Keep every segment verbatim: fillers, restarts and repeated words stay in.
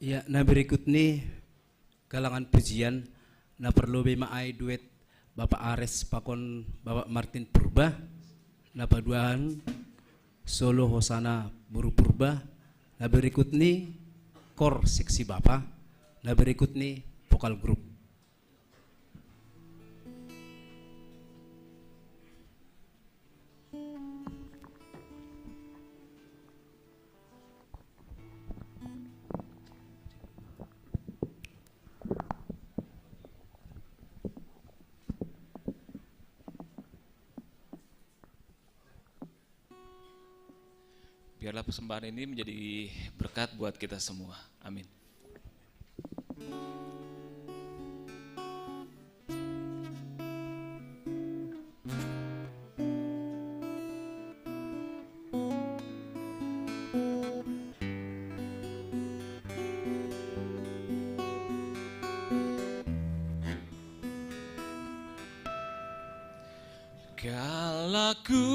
Ya, na berikut ni galangan pujian, na parlu be ma ai duet Bapak Ares pakon Bapak Martin Purba, na paduahan solo Hosana Boru Purba, na berikut ni kor seksi Bapa, na berikut ni vokal grup. Biarlah persembahan ini menjadi berkat buat kita semua. Amin. Kalau ku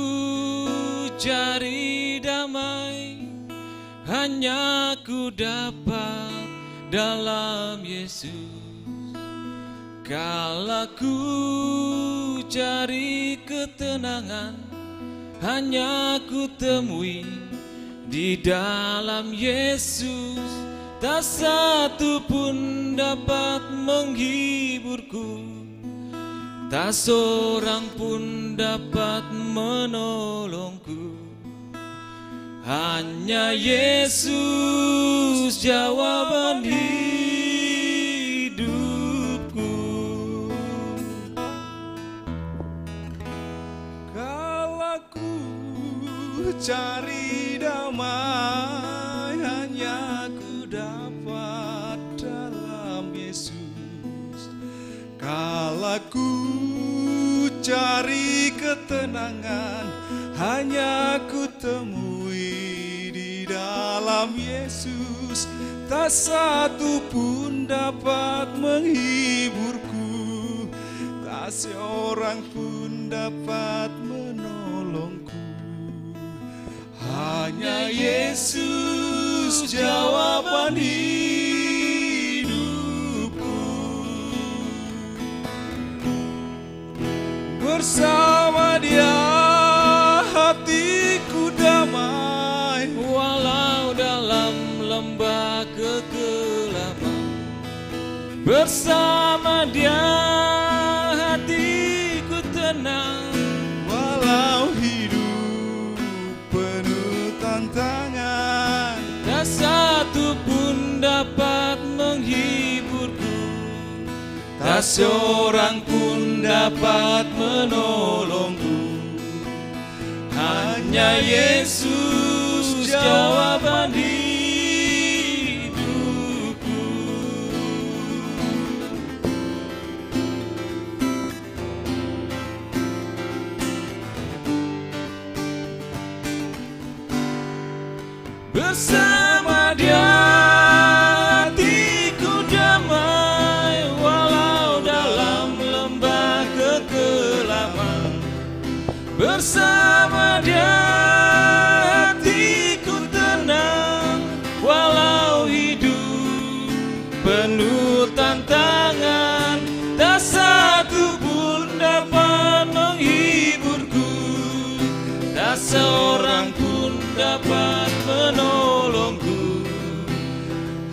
cari damai, hanya ku dapat dalam Yesus. Kalau ku cari ketenangan, hanya ku temui di dalam Yesus. Tak satu pun dapat menghiburku, tak seorang pun dapat menolongku. Hanya Yesus jawaban hidupku. Kalau ku cari damai, hanya ku dapat dalam Yesus. Kalau ku cari ketenangan, hanya ku temui di dalam Yesus. Tak satu pun dapat menghiburku, tak seorang pun dapat menolongku. Hanya Yesus jawaban hidupku. Bersama Dia hatiku damai, walau dalam lembah kekelaman. Bersama Dia hatiku tenang, walau hidup penuh tantangan. Tak satu pun dapat menghiburku, tak seorang pun dapat menolongku. Hanya Yesus jawaban hidupku. Bersama Dia hatiku damai, walau dalam lembah kekelaman. Bersama Dia hatiku tenang, walau hidup penuh tantangan. Tak satu pun dapat menghiburku, tak seorang pun dapat menolongku.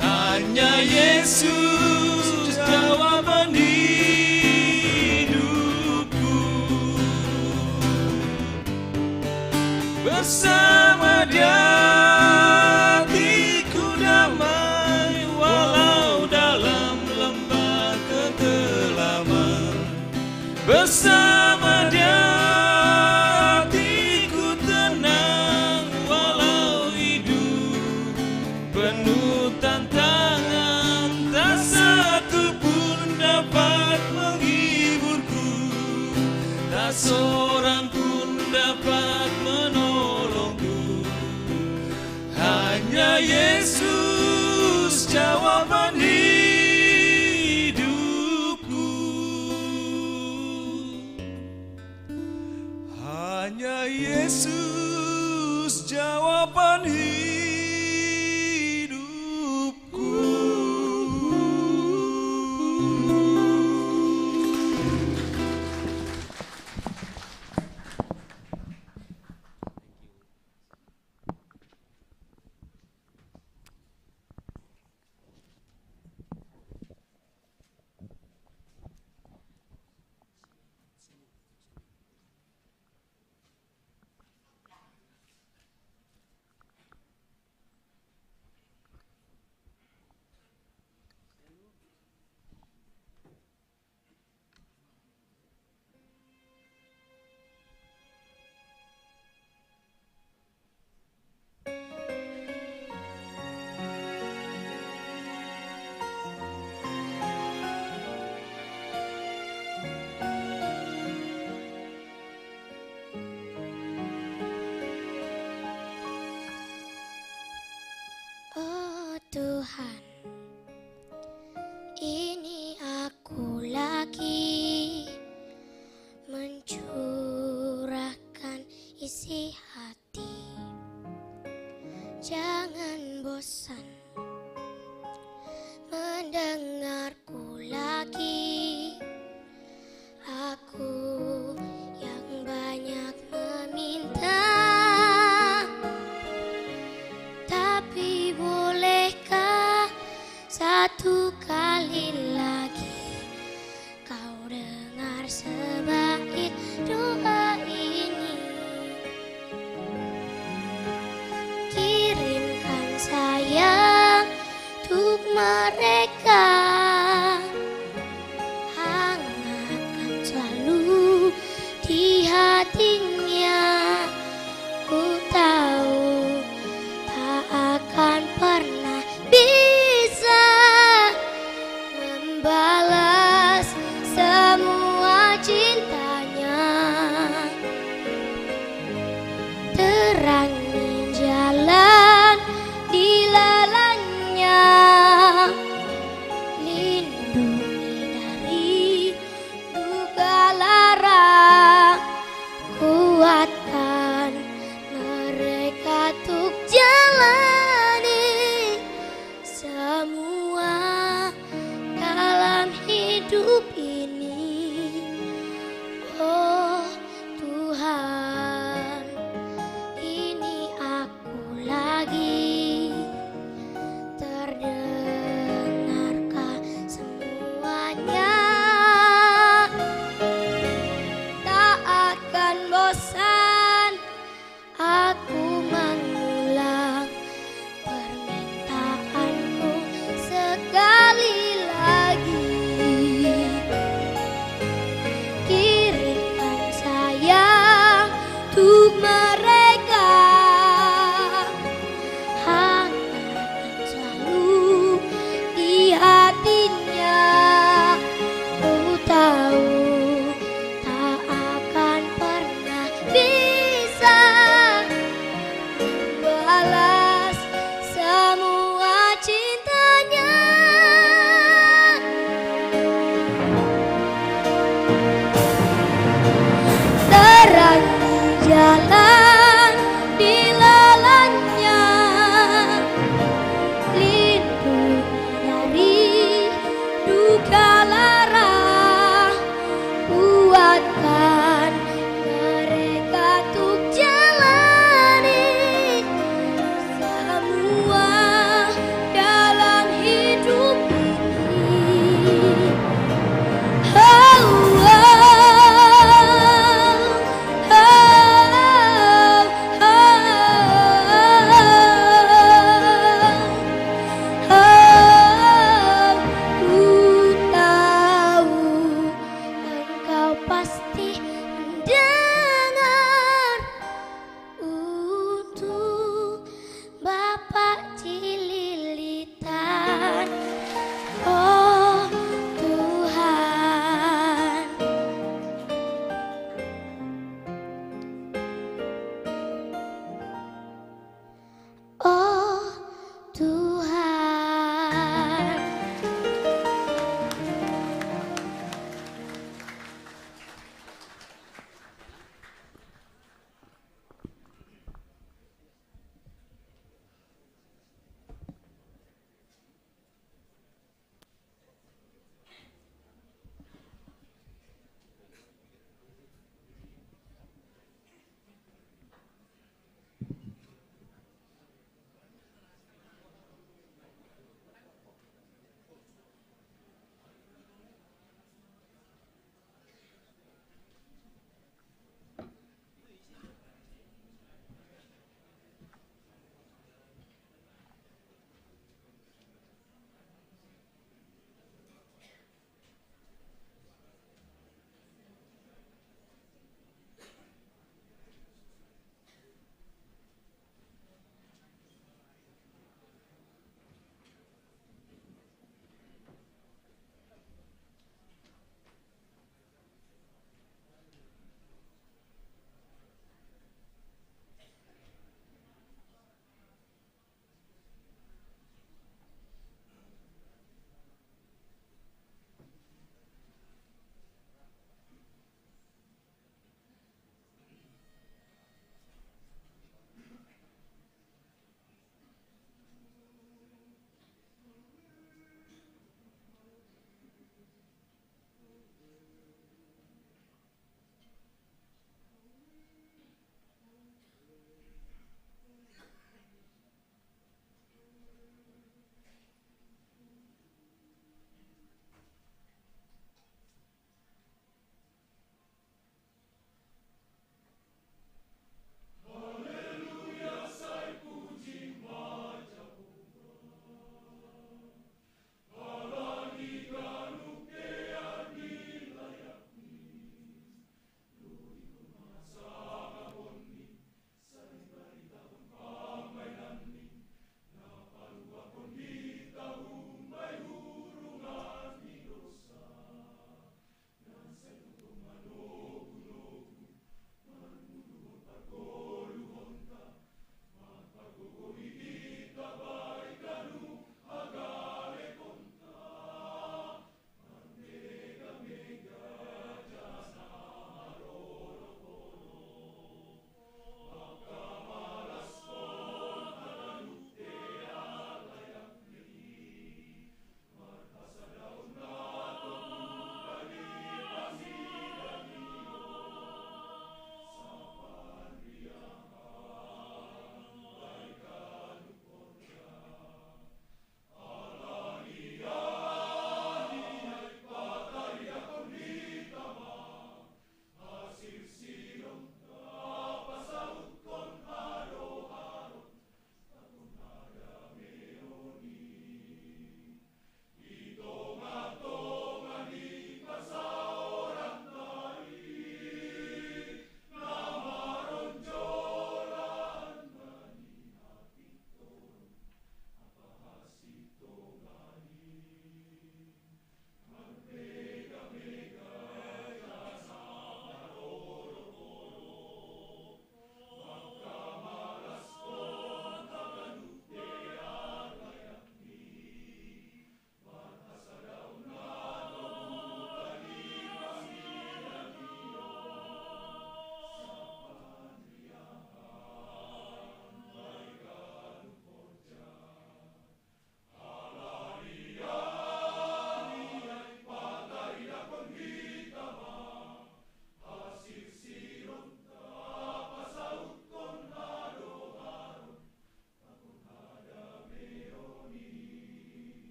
Hanya Yesus jawaban hidupku. Bersama Dia hatiku damai, walau dalam lembah kekelaman. Bersama Dia hatiku tenang, walau hidup penuh tantangan. Tak satu pun dapat menghiburku, tak seorang pun dapat menolongku. Hanya Yesus jawaban hidupku. Satu kali lagi kau dengar sebaik doa ini. Kirimkan sayang untuk mereka. Hangatkan selalu di hatinya. Ku tahu tak akan pernah bisa membalas semua cintanya. Terangi jalan di lalanya.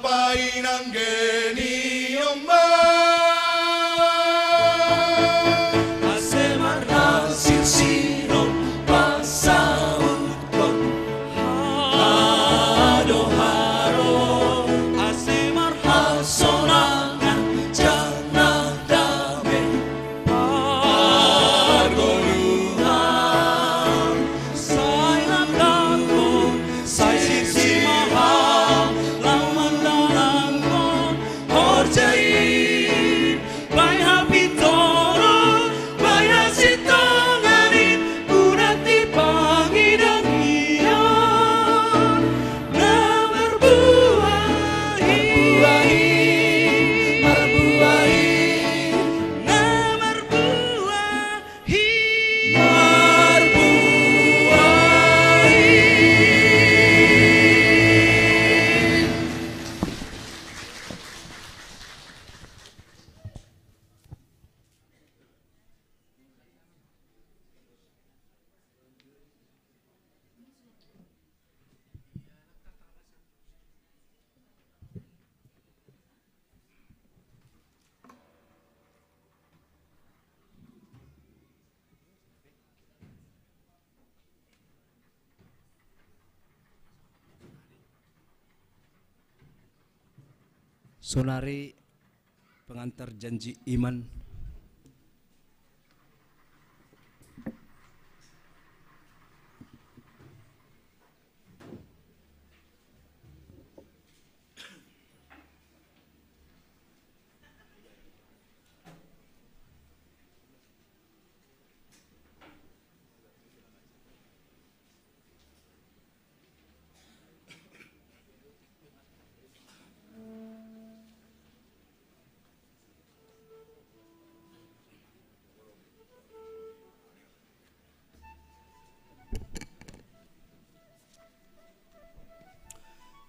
Painanggeni omba. Ase marnasir siron pasautkon. Hado haro. Ase marhasonangan jana dame. Pargoluhan, sai langkahku, sai sirsimahan, lau mandalangkon, horjain, bai hapitoron, bai hasitonganin, unat di pangidangian, na marbuah, marbuah, marbuah, na marbuah. Sonari pengantar janji iman.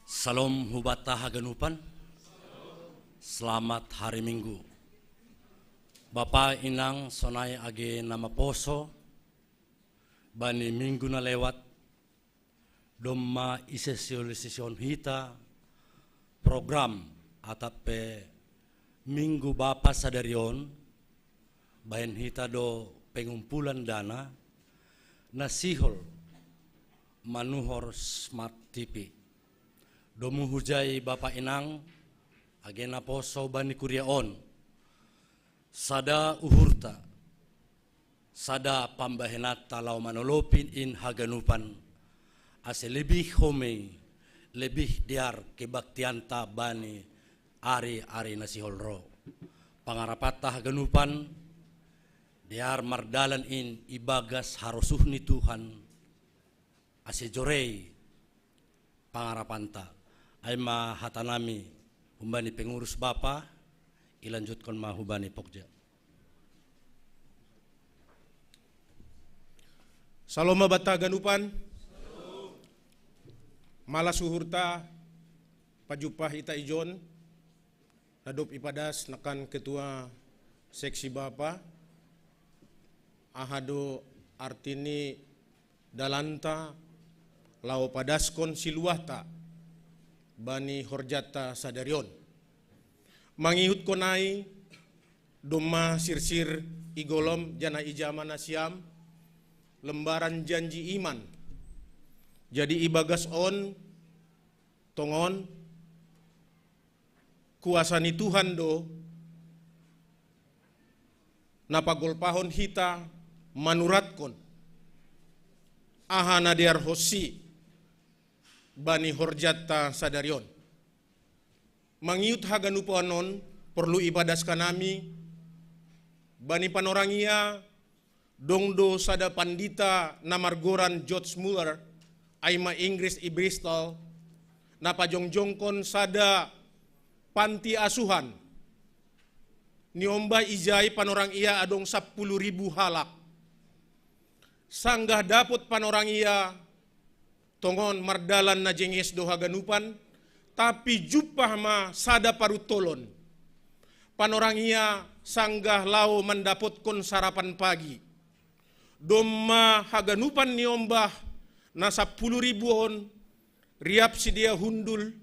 Salom hubata haganupan. Selamat hari Minggu. Bapa inang sonai age na maposo bani minggu na lewat, domma isesiol-sesiolhon hita program atap pe Minggu Bapa sadari on, bahen hita do pengumpulan dana na sihol manuhor Smart T V. Domu hujai Bapa inang, age na poso bani kuria on, sada uhurta, sada pambahenanta laho manolopi in haganupan, ase lebih home, lebih dear kebaktianta bani ari-ari na sihol ro. Pangarapanta haganupan, dear mardalan in ibagas harosuh ni Tuhan, ase jorei pangarapanta. Ai ma hatanami humbani pengurus Bapa, ilanjutkon ma humbani pokja. Salom ma banta haganupan. Malas uhurta pajumpah hita ijon, na dob ipadas nangkin ketua seksi Bapa, aha do arti ni dalanta laho padaskon siluahta bani horjanta sadari on. Mangihutkon ai, domma sirsir i golom janah i jama nasiam lembaran janji iman. Jadi ibagas on tongon kuasa ni Tuhan do na pagolpahon hita manuratkon aha na dearhonsi bani horjanta sadari on. Mangihut haganupan on porlu ipadas hanami bani panorang ia, dong do sada pandita na margoran George Muller, ai ma Inggris i Bristol, na pajongjongkon sada panti asuhan. Niombah ijai panorang ia adong sapuluh ribu halak. Sanggah dapot panorang ia, tongon mardalan na jenges do haganupan, tapi jumpah ma sada paruntolon. Panorang ia sanggah laho mandapotkon sarapan pagi. Domma haganupan niombah na sapuluh ribu on, riap sidea hundul,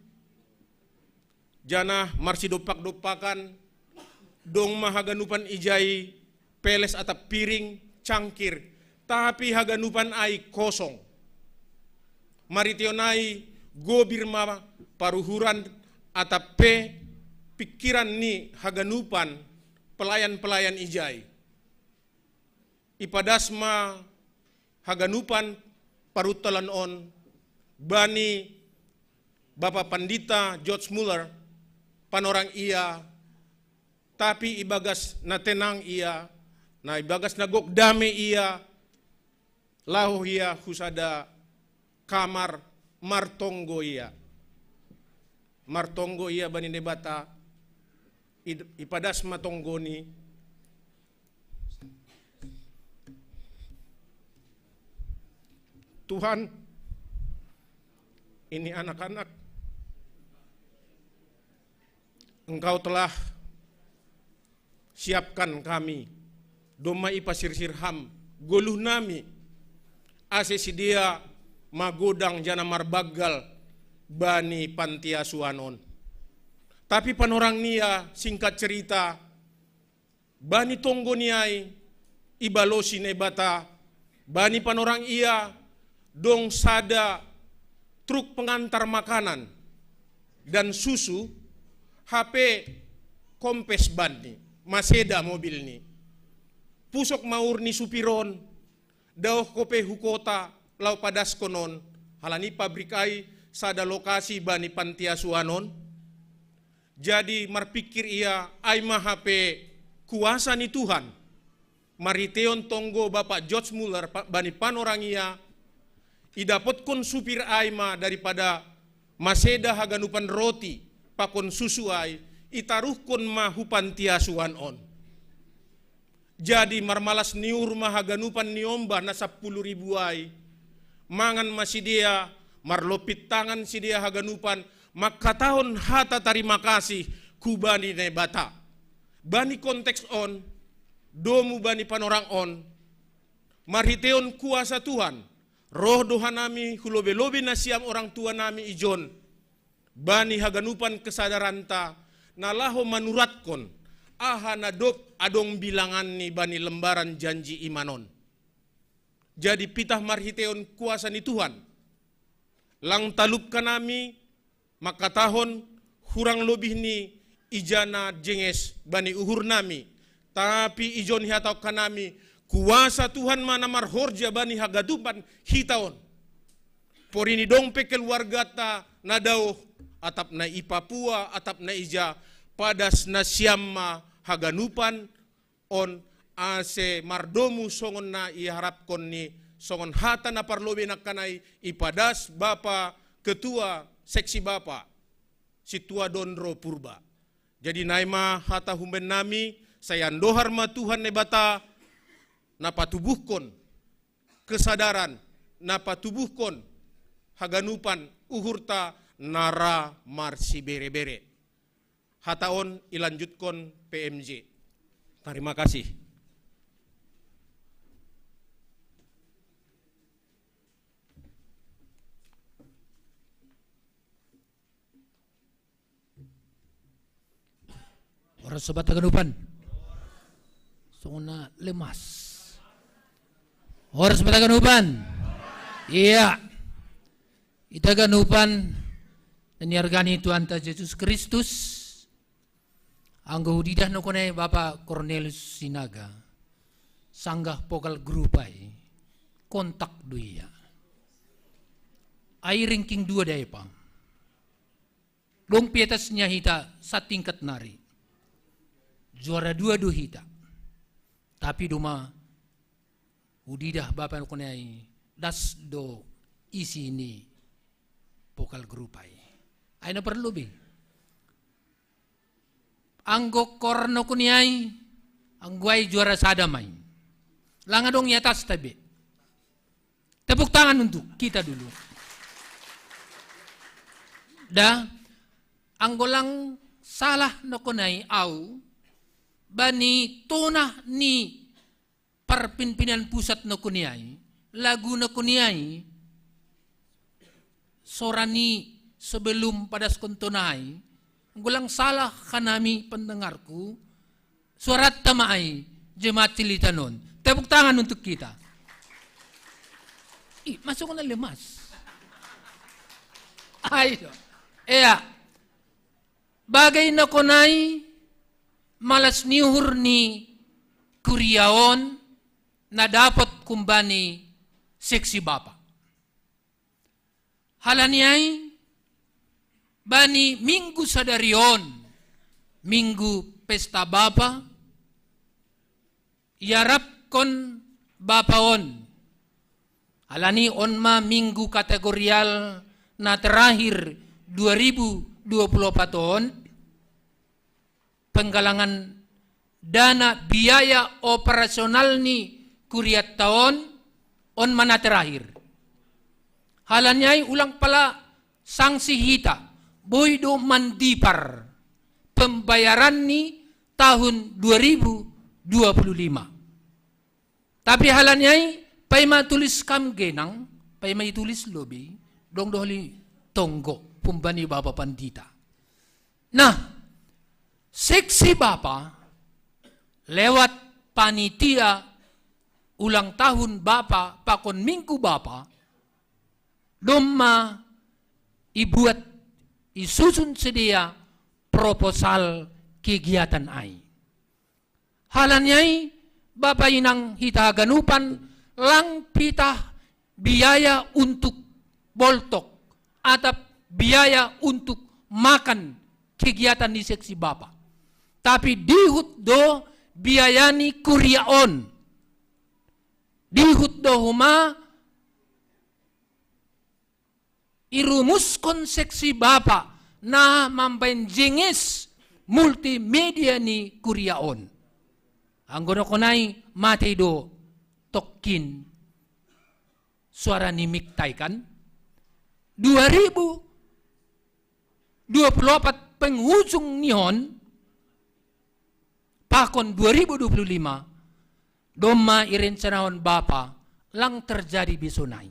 Janah marsidompak-dompakan, dong ma haganupan ijai peles atap piring, cangkir, tapi haganupan ai kosong. Mariteon ai gobir ma paruhuran atap pe pingkiran ni haganupan pelayan-pelayan ijai. Ipadas ma haganupan paruntalan on bani Bapa Pandita George Muller, panorang ia, tapi ibagas na tenang ia, na ibagas na gok dame ia, laho ia husada kamar, martonggo ia. Martonggo ia bani Naibata, id-, ipadas ma tonggoni. Tuhan, ini anak-anak Engkau telah siapkan kami, domma ipasirsir Ham goluh nami, ase sidea magodang janah marbanggal bani panti asuhan on. Tapi panorang ni ia, singkat cerita, bani tonggo ni ai ibalosi Naibata, bani panorang ia dong sada truk pengantar makanan dan susu, hape kompes banni, maseda mobilni. Pusok ma uhur ni supir on, daoh ho pe hu kota, laho padaskon on, halani pabrik ai sada lokasi bani panti asuhan on. Jadi marpingkir ia, ai ma hape kuasa ni Tuhan. Mariteon tonggo Bapa George Muller pa-, bani panorang ia, idapotkon supir ai ma daripada maseda haganupan roti pakon susu ai, itaruhkon ma hu panti asuhan on. Jadi marmalas ni uhur ma haganupan ni ombah na sapuluh ribu ai. Mangan ma sidea, marlompit tangan sidea haganupan, mangkatahon hata tarima kasih hubani Naibata. Bani konteks on, domu bani panorang on, marhiteon kuasa Tuhan, roh do hanami hu lobei-lobei nasiam orang tua nami ijon, bani haganupan kesadaranta, na laho manuratkon aha na dob adong bilanganni bani lembaran janji iman on. Jadi pitah marhiteon kuasa ni Tuhan, lang talup hanami mangkatahon hurang lobih ni ija na jenges bani uhur nami, tapi ijon ihatahon hanami, kuasa Tuhan ma na marhorja bani haganupan hita on. Porini dong pe keluargata na daoh, atap na i Papua, atap na ija, padas nasiam ma haganupan on, ase mardomu songon na iharapkon ni, songon hata na parlobei nangkaningan i, ipadas Bapa Ketua Seksi Bapa, Sintua Dondro Purba. Jadi nai ma hata humben nami, sai andohar ma Tuhan Naibata na patubuhkon kesadaran, na patubuhkon haganupan uhurta na ra marsibere-bere. Hata on ilanjutkon P M J. Terima kasih. Horas sobat haganupan. Songon na lemas. Horas sobat haganupan. Ia. Hita haganupan na niarga ni Tuhanta Jesus Kristus. Anggo hudidah nangkin i Bapa Cornelius Sinaga, sanggah vokal grup ai, kontak do ia. Ai ranking dua da epa. Dong pietas ni hita satingkat nari. Juara dua do hita. Tapi doma hudidah Bapa nangkin i, das do isi ni vokal grup ai. Ai na parlobei. Anggo kor nangkin i ai, anggo ai juara sada ma i. Lang adong i atasta be. Tepuk tangan untuk kita dulu. Da, anggo lang salah nangkin i au, bani tona ni parpimpinan pusat nangkin i ai, lagu nangkin i ai, sora ni sebelum padaskon tona ai, Gulang salah kanami pendengarku, surat tamai jemaat Cilitanon. Tepuk tangan untuk kita. Ih, masuk na lemas. Ayo. Iya. Bagai na konai malas ni uhur ni kuriaon na dapot kumbani seksi bapa. Halaniai bani minggu sadarion, minggu pesta bapa, iarapkon bapa on. Halani on ma minggu kategorial na terakhir dua ribu dua puluh empat on, penggalangan dana biaya operasional ni kuriatta on, on ma na terakhir. Halaniai ulang pala sangsi hita, boi do mandipar pembayaran ni tahun dua ribu dua puluh lima. Tapi halaniai paima tulis kam genang, paima itulis lobi, dong doholi tonggo pumbani bapa pandita. Nah, seksi bapa lewat panitia ulang tahun bapa pakon minggu bapa, domma ibuat, isusun sedia proposal kegiatan ai. Halaniai bapa inang hita haganupan, lang pitah biaya untuk boltok atap biaya untuk makan kegiatan ni seksi bapa. Tapi dihut do biaya ni kuria on. Dihut do huma irumuskon seksi bapa na mambaen jengis multimedia ni kuria on. Anggo na konai matei do tokkin suara ni miktai kan. Dua ribu dua puluh empat penghujung ni on, pakon dua ribu dua puluh lima, domma irencanahon bapa lang terjadi bisonai.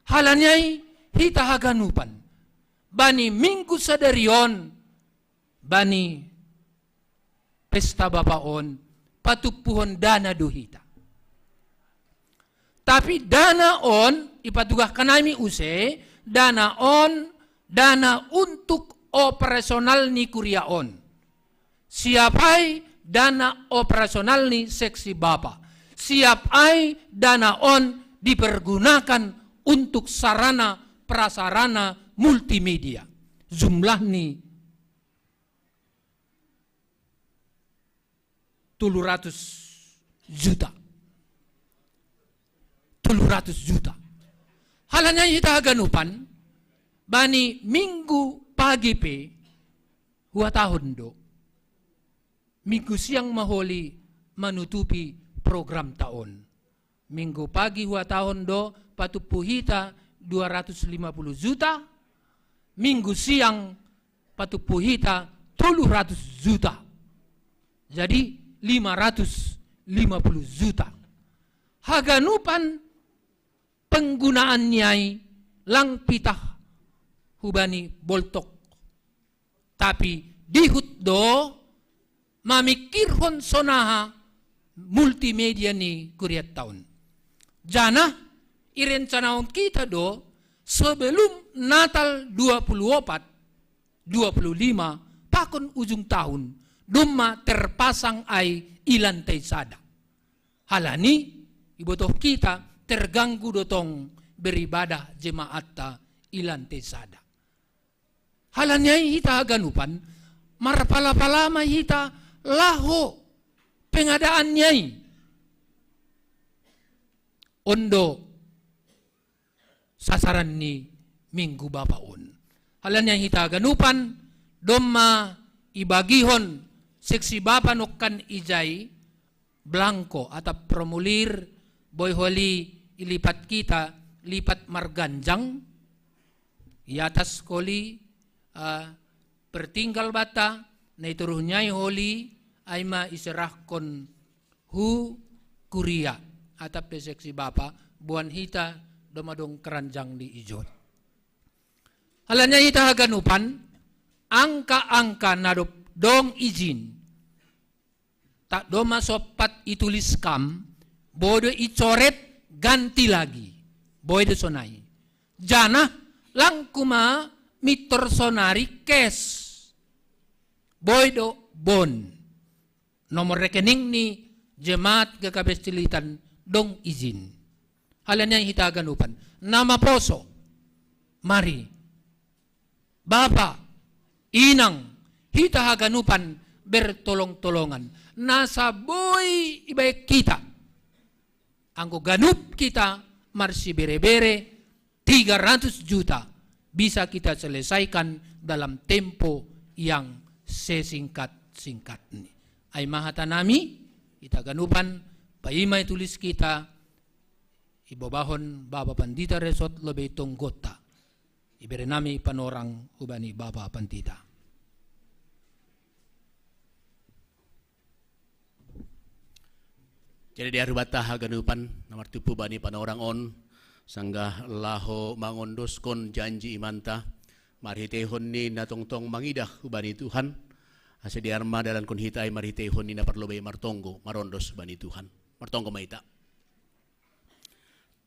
Halaniai hita haganupan bani minggu sadarion, bani pesta bapa on, patumpuhon dana do hita. Tapi dana on, ipatugahkan nami use, dana on dana untuk operasional ni kuria on. Siap ai dana operasional ni seksi bapa. Siap ai dana on dipergunakan untuk sarana prasarana multimedia. Jumlah ni tolu ratus juta. Tolu ratus juta. Halaniai hita haganupan, bani minggu pagi pe huhatahon do. Minggu siang ma holi manutupi program ta on. Minggu pagi huhatahon do patumpu hita dua ratus lima puluh juta, minggu siang patumpu hita tolu ratus juta. Jadi lima ratus lima puluh juta. Haganupan penggunaan ni ai lang pitah hubani boltok. Tapi dihut do mamikirhon sonaha multimedia ni kuriatta on. Janah irencanahon hita do sebelum Natal dua puluh opat, dua puluh lima, pakon ujung tahun, domma terpasang ai i lantai sada. Halani ibotoh hita terganggu do tong beribadah jemaatta i lantai sada. Halaniai hita haganupan, marpalapala ma hita laho pengadaan ni ai. On do sasaran ni minggu bapa on. Halaniai hita haganupan, domma ibagihon seksi bapa nongkan ijai, blangko atap formulir, boi holi ilipat hita, lipat marganjang, i atas holi, ah, pertinggal banta, na i toruh ni ai holi, ai ma iserahkon hu kuria, atap pe seksi bapa, boan hita domma dong keranjang di ijon. Halaniai hita haganupan, angka-angka na dob dong ijin. Tak doma sompat itulis kam, boi do icoret, ganti lagi. Boi do sonai. Janah langku ma mintor sonari cash. Boi do bon. Nomor rekening ni jemaat G K P S Cililitan dong ijin. Halani ai hita haganupan na maposo. Mari. Bapa, inang, hita haganupan bertolong-tolongan. Nasa boi ibaen hita. Anggo ganup hita marsibere-bere, tiga ratus juta bisa kita selesaikan dalam tempo yang sesingkat-singkatnya. Ai ma hata nami, hita haganupan, paima itulis hita, ibobahon Bapa Pandita Resort Lobei Tonggotta. Ibere nami panorang hubani Bapa Pandita. Jadi, di ari Hubanta haganupan na martumpu bani panorang on, sanggah laho mangondoskon janji imanta, marhiteihon ni na tongtong mangidah hubani Tuhan, ase dear ma dalankon hita ai marhiteihon ni na parlobei martonggo, marondos hubani Tuhan. Martonggo ma hita.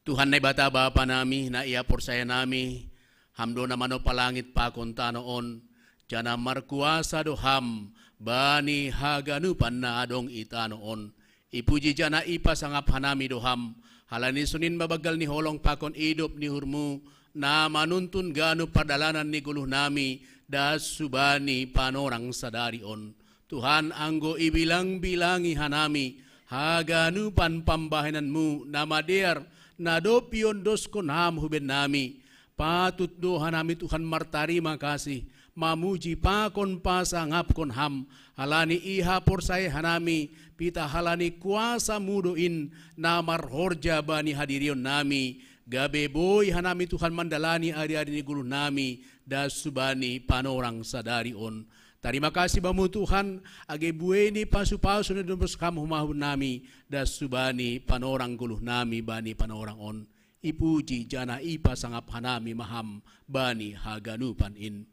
Tuhan Naibata Bapa nami, na ia porsaya nami, Ham do na manompa langit pakon tano on, janah markuasa do Ham bani haganupan na adong i tano on. Ipuji janah ipasangap hanami do Ham, halani sonin ma banggal ni holong pakon idop ni uhurMu, na manuntun ganup pardalanan ni goluh nami, das hubani panorang sadari on. Tuhan, anggo ibilang-bilangi hanami haganupan pambahenanMu na madear, na dob iondoskon Ham hubannami, patut do hanami, Tuhan, martarima kasih, mamuji pakon pasangapkon Ham, halani ihaporsaya hanami, pitah halani kuasaMu do in, na marhorja bani hadirionnami, gabe boi hanami, Tuhan, mandalani ari-ari ni goluhnami, das hubani panorang sadari on. Tarima kasih bamu, Tuhan, age buei ni pasu-pasu na dinombus Ham hubannami, das hubani panorang goluhnami bani panorang on. Ipuji janah ipasangap hanami ma Ham bani haganupan in.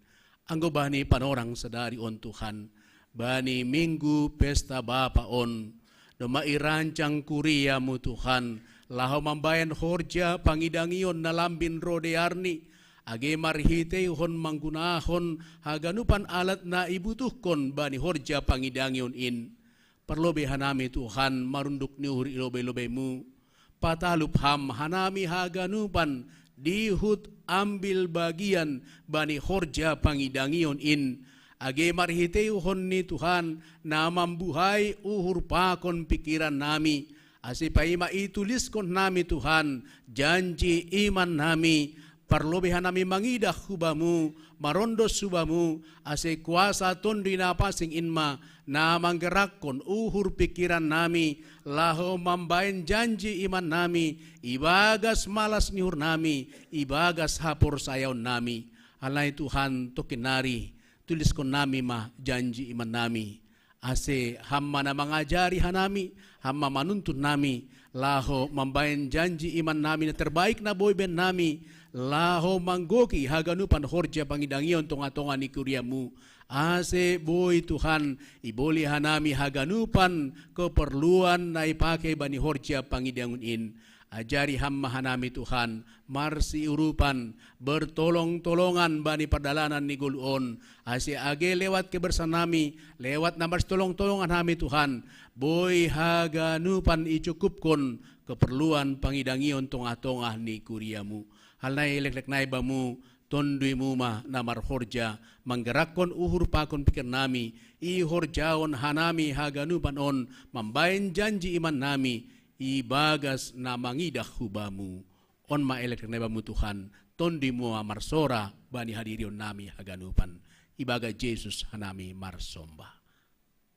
Anggo bani panorang sadari on, Tuhan, bani Minggu Pesta Bapa on, domma irancang kuria-Mu, Tuhan, laho mambahen horja pangidangion na lambin ro dearni, age marhiteihon manggunahon haganupan alat na ibutuhkon bani horja pangidangion in. Parlobei hanami, Tuhan, marunduk ni uhur i lobei-lobei-Mu. Patalup Ham hanami haganupan dihut ambil bagian bani horja pangidangion in, age marhiteihon ni Tuhan na mambuhai uhur pakon pingkirannami, ase paima ituliskon hanami, Tuhan, janji imannami, parlobei hanami mangidah hu Bamu, marondos hu Bamu, ase kuasa Tonduy Napansing in ma na manggerakkon uhur pingkirannami, laho mambahen janji imannami, ibagas malas ni uhurnami, ibagas haporsayaonnami. Alai Tuhan, tongkin nari, tuliskonnami ma janji imannami, ase Ham ma na mangajari hanami, Ham ma manuntun nami, laho mambahen janji imannami na terbaik na boi bennami, laho manggohi haganupan horja pangidangion tonga-tonga ni kuria-Mu, ase boi, Tuhan, iboli hanami haganupan keperluan na ipake bani horja pangidangion in. Ajari Ham ma hanami, Tuhan, marsiurupan, bertolong-tolongan bani pardalanan ni goluh on, ase age lewat kebersaannami, lewat na marsitolong-tolongan hami, Tuhan, boi haganupan icukupkon keperluan pangidangion tonga-tonga ni kuria-Mu. Halani ai leklek nai Bamu, Tonduy-Mu ma na marhorja, manggerakkon uhur pakon pingkirannami, ihorjahon hanami haganupan on, mambahen janji imannami, ibagas na mangidah hu Bamu. On ma leklek nai Bamu, Tuhan, Tonduy-Mu ma marsora bani hadirionnami haganupan. Ibagas Jesus hanami marsomba.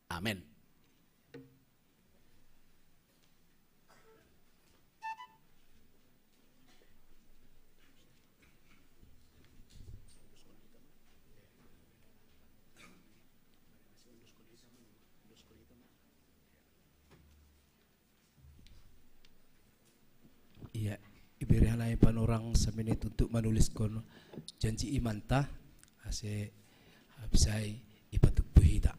Amen. Iya, ibere hanami panorang samenit untuk manuliskon janji imanta, ase Abisai ipatuppu hita.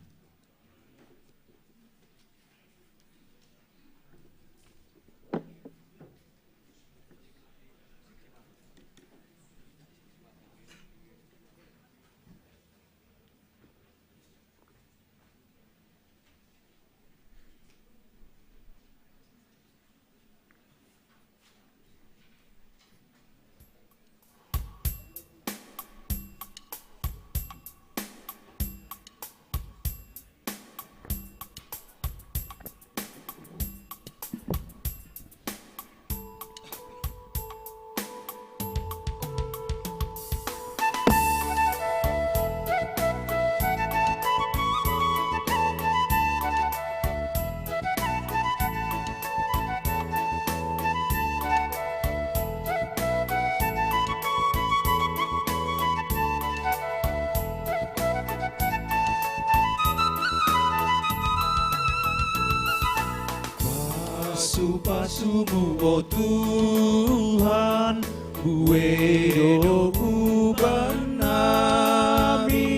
Pasu-pasumu, o Tuhan, buedo uban nami.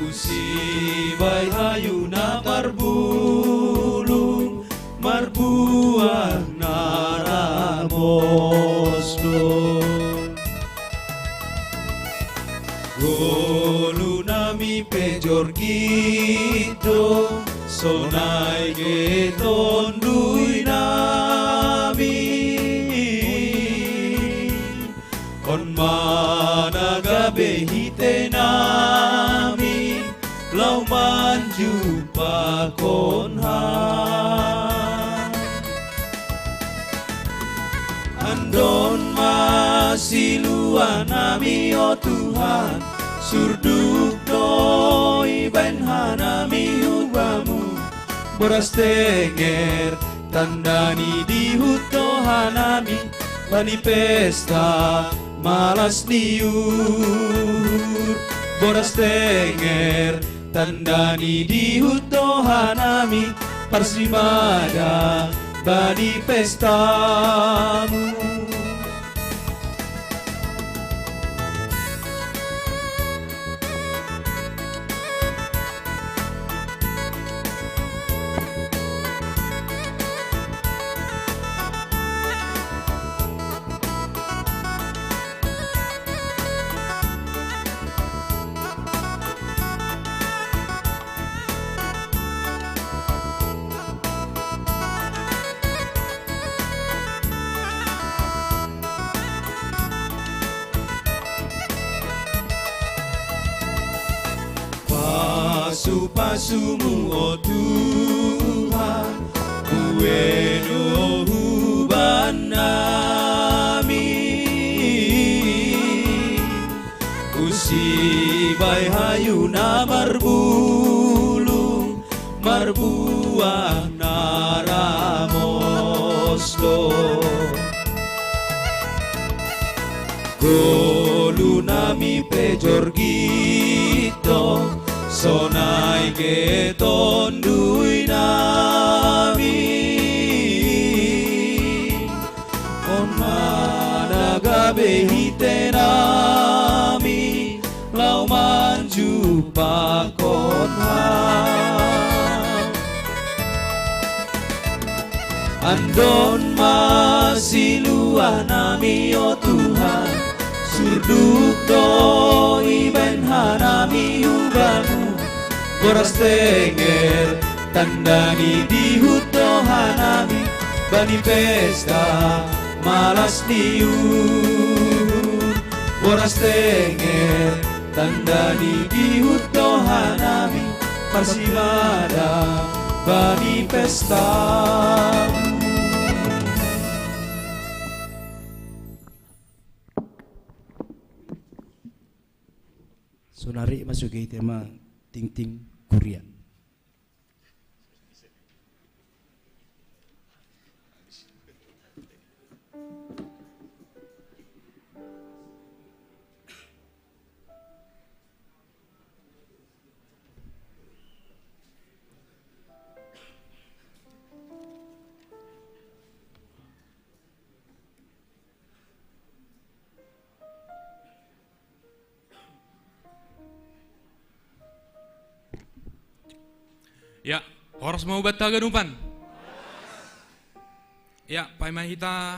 Usibai hayu na marbulung, marbuah na ramos do. Ngolu nami pe jorgit do, sonai ge Tonduy nami. On ma na gabe hite nami, laho manjumpahon Ham. Andon ma siluah nami, o Tuhan, surduk do ibaen hanami hu Bamu. Boras tenger tanda ni dihut do hanami bani pesta malas ni uhur. Boras tenger tanda ni dihut do hanami parsimada bani pestamu. Pasu-pasumu, o Tuhan, buedo uban nami. Usibai hayu na marbulung, marbuah na ramos do. Ngolu nami pe jorgit do, sonai ge Tonduy nami. On ma na gabe hite nami, laho manjumpahon Ham. Andon ma siluah nami, o Tuhan, surduk do ibaen hanami hu Bamu. Boras tenger tanda ni dihut do hanami bani pesta malas ni uhur. Boras tenger tanda ni dihut do hanami parsimada bani pesta. Sonari masuk ke tema tingting kuria. Ya, horas ma hubatta haganupan. Ya, paima hita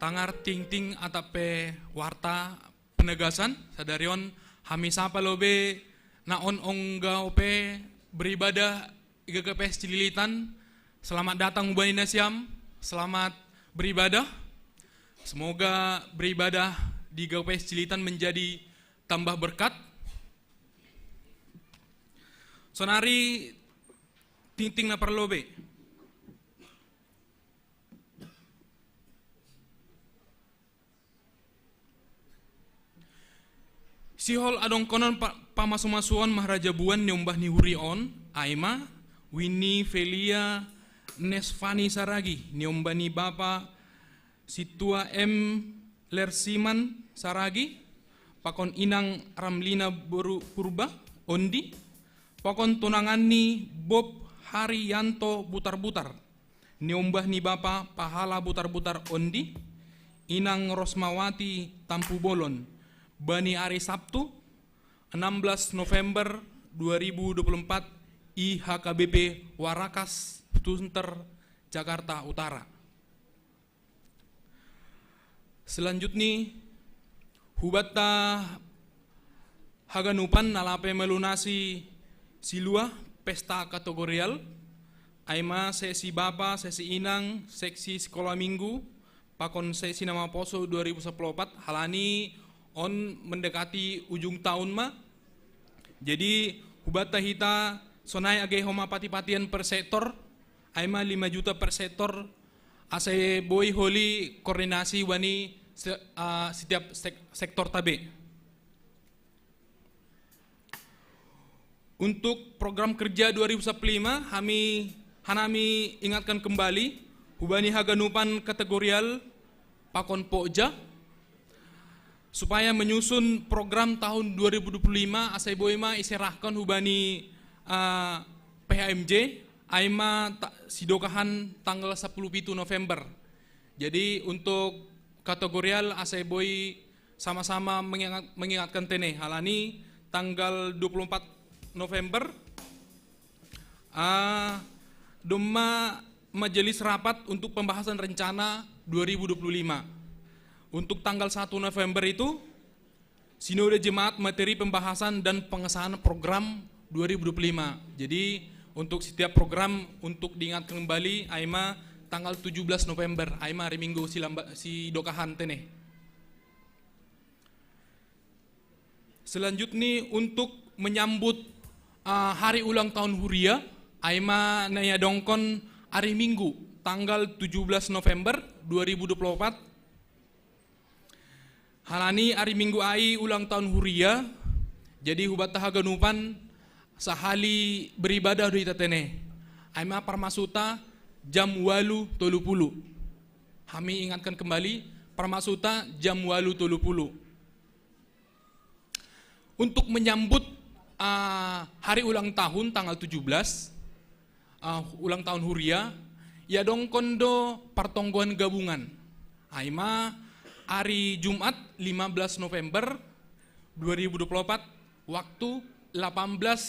tangar tingting atape warta penegasan, sadari on hami sapa lo be na on ongga ope beribadah i G K P S Cililitan. Selamat datang hubani nasiam, selamat beribadah. Semoga beribadah di G K P S Cililitan menjadi tambah berkat. Sonari tingting na parlobe. Sihol adong konon pa-, pamasu-masuon maharajabuan ni ombah ni huria on, ai ma Winnie Felia Nesvani Saragi, ni ombah ni bapa Situa M Lersiman Saragi, pakon inang Ramlina Boru Purba, Ondi, pakon tunangan ni Bob Haryanto Butar-Butar, ni ombah ni bapa Pahala Butar-Butar, Ondi, inang Rosmawati Tampubolon, bani ari Sabtu, enam belas November dua ribu dua puluh empat, i H K B P Warakas, Sunter, Jakarta Utara. Selanjutnya, hubatta haganupan na lape melunasi silua pesta kategorial, ai ma seksi bapa, seksi inang, seksi sekolah minggu, pakon seksi na maposo dua ribu sepuluh opat, halani on mendekati ujung tahun ma. Jadi, hubatta hita sonai age homa pati-patian per sektor, ai ma lima juta per sektor, asa boi holi koordinasi hubani se-, ah, setiap sek-, sektor tabe. Untuk program kerja dua ribu sepuluh lima, hami, hanami ingatkan kembali, hubani haganupan kategorial pakon pokja, supaya menyusun program tahun dua ribu dua puluh lima, asa boi ma iserahkan hubani, ah, P H M J, ai ma ta-, sidokahan tanggal sepuluh pitu November. Jadi, untuk kategorial, asa boi sama-sama mengingat-, mengingatkan tene, halani tanggal dua puluh empat November, ah, domma majelis rapat untuk pembahasan rencana dua ribu dua puluh lima. Untuk tanggal satu November itu, Sinode Jemaat materi pembahasan dan pengesahan program dua ribu dua puluh lima. Jadi, untuk setiap program untuk diingatkan kembali, ai ma tanggal tujuh belas November, ai ma ari Minggu silamba-, sidokahan tene. Selanjutnya, untuk menyambut, ah, hari ulang tahun huria, ai ma na iadongkon ari Minggu, tanggal tujuh belas November dua ribu dua puluh empat. Halani ari Minggu ai ulang tahun huria, jadi hubatta haganupan sahali beribadah do hita tene. Ai ma parmasuta jam walu tolu pulu. Hami ingatkan kembali, parmasuta jam walu tolu pulu. Untuk menyambut, ah, hari ulang tahun tanggal tujuh belas, ah, ulang tahun huria, iadongkon do partonggoan gabungan. Ai ma ari Jumat lima belas November dua ribu dua puluh empat, waktu delapan belas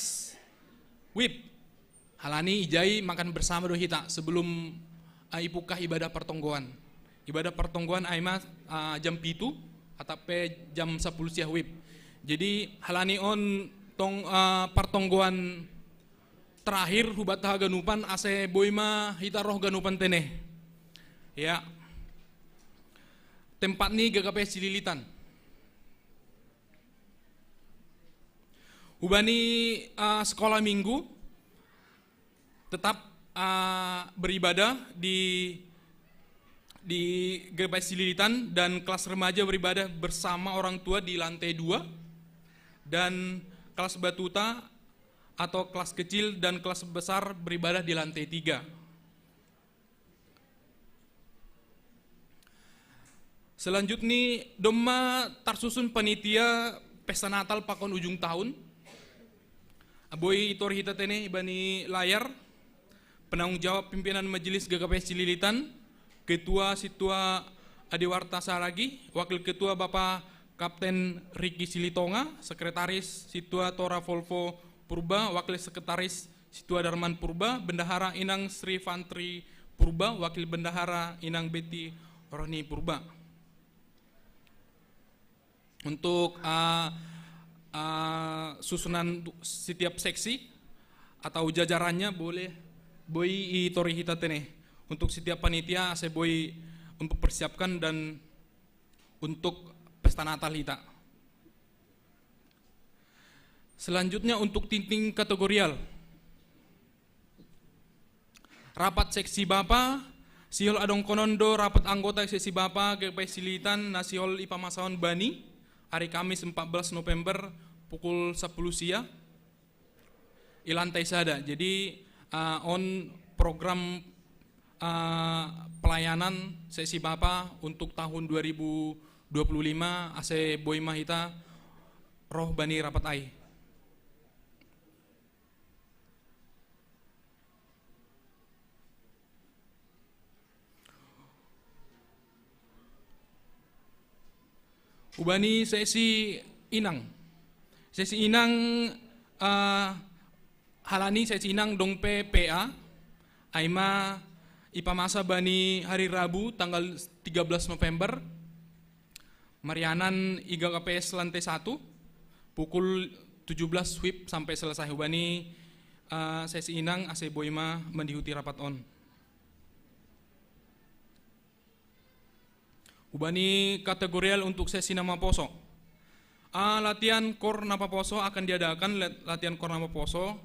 wib. Halani ijai makan bersama do hita sebelum, eh, ipukah ibadah partonggoan. Ibadah partonggoan ai ma, eh, jam pitu, atape jam sepuluh siah wib. Jadi, halani on tong, eh, partonggoan terakhir hubatta haganupan, asa boi ma hita roh ganupan tene. Ya. Tempat ni G K P S Cililitan. Hubani, eh, sekolah minggu tetap, eh, beribadah di, di G K P S Cililitan, dan kelas remaja beribadah bersama orang tua di lantai dua, dan kelas batuta atau kelas kecil dan kelas besar beribadah di lantai tiga. Selanjutnya, domma tarsusun panitia pesta Natal pakon ujung tahun. Boi itor hita tene ibani layar, penanggung jawab pimpinan Majelis G K P S Cililitan, Ketua Situa Adiwarta Saragi, Wakil Ketua Bapak Kapten Riki Silitonga, Sekretaris Situa Tora Volvo Purba, Wakil Sekretaris Situa Darman Purba, Bendahara Inang Sri Fantri Purba, Wakil Bendahara Inang Betty Rohni Purba. Untuk uh, uh, susunan setiap seksi atau jajarannya boleh boi i tori hita tene. Untuk setiap panitia ase boi untuk persiapkan dan untuk pesta Natal hita. Selanjutnya untuk tingting kategorial. Rapat seksi bapa, sihol adong konondo rapat anggota seksi bapa GKPS Cililitan na sihol ipamasaon bani hari Kamis empat belas November pukul sepuluh sia i lantai sada. Jadi uh, on program uh, pelayanan seksi bapa untuk tahun dua ribu dua puluh lima ase boi ma hita roh bani rapat ai. Hubani seksi inang. Seksi inang uh, halani seksi inang dong pe PA. Aima ipamasa bani hari Rabu tanggal tiga belas November. Marianan i GKPS lantai satu pukul tujuh belas WIB sampai selesai hubani uh, seksi inang ase boi ma mandihuti rapat on. Hubani kategorial untuk seksi na maposo. Uh, latihan kor na maposo akan diadakan latihan kor na maposo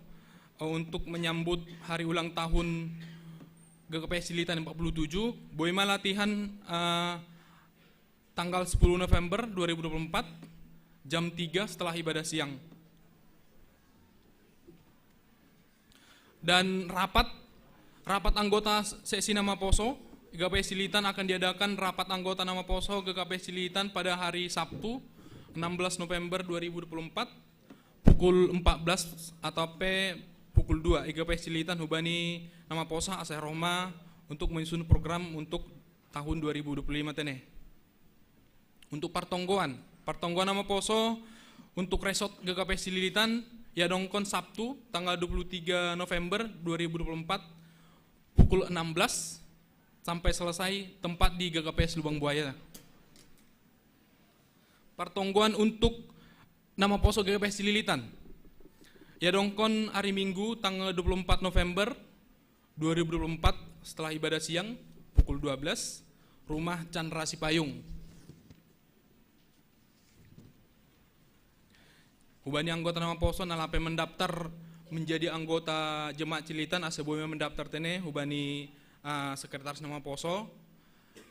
uh, untuk menyambut hari ulang tahun GKPS Cililitan empat puluh tujuh. Boi ma latihan uh, tanggal sepuluh November dua ribu dua puluh empat jam tiga setelah ibadah siang. Dan rapat rapat anggota seksi na maposo GKPS Cililitan akan diadakan rapat anggota na maposo GKPS Cililitan pada hari Sabtu enam belas November dua ribu dua puluh empat pukul empat belas atau pe pukul dua GKPS Cililitan hubani na maposo ase roh ma untuk menyusun program untuk tahun dua ribu dua puluh lima tene. Untuk partonggoan, partonggoan na maposo untuk resort GKPS Cililitan ya dongkon Sabtu tanggal dua puluh tiga November dua ribu dua puluh empat pukul enam belas sampai selesai tempat di GKPS Lubang Buaya. Partonggoan untuk na maposo GKPS Cililitan ya dongkon hari Minggu tanggal dua puluh empat November dua ribu dua puluh empat setelah ibadah siang pukul dua belas, rumah Chandra Sipayung. Hubani anggota na maposo na lape mendaftar menjadi anggota jemaat Cililitan ase boi ma mendaftar tene hubani uh, sekretaris na maposo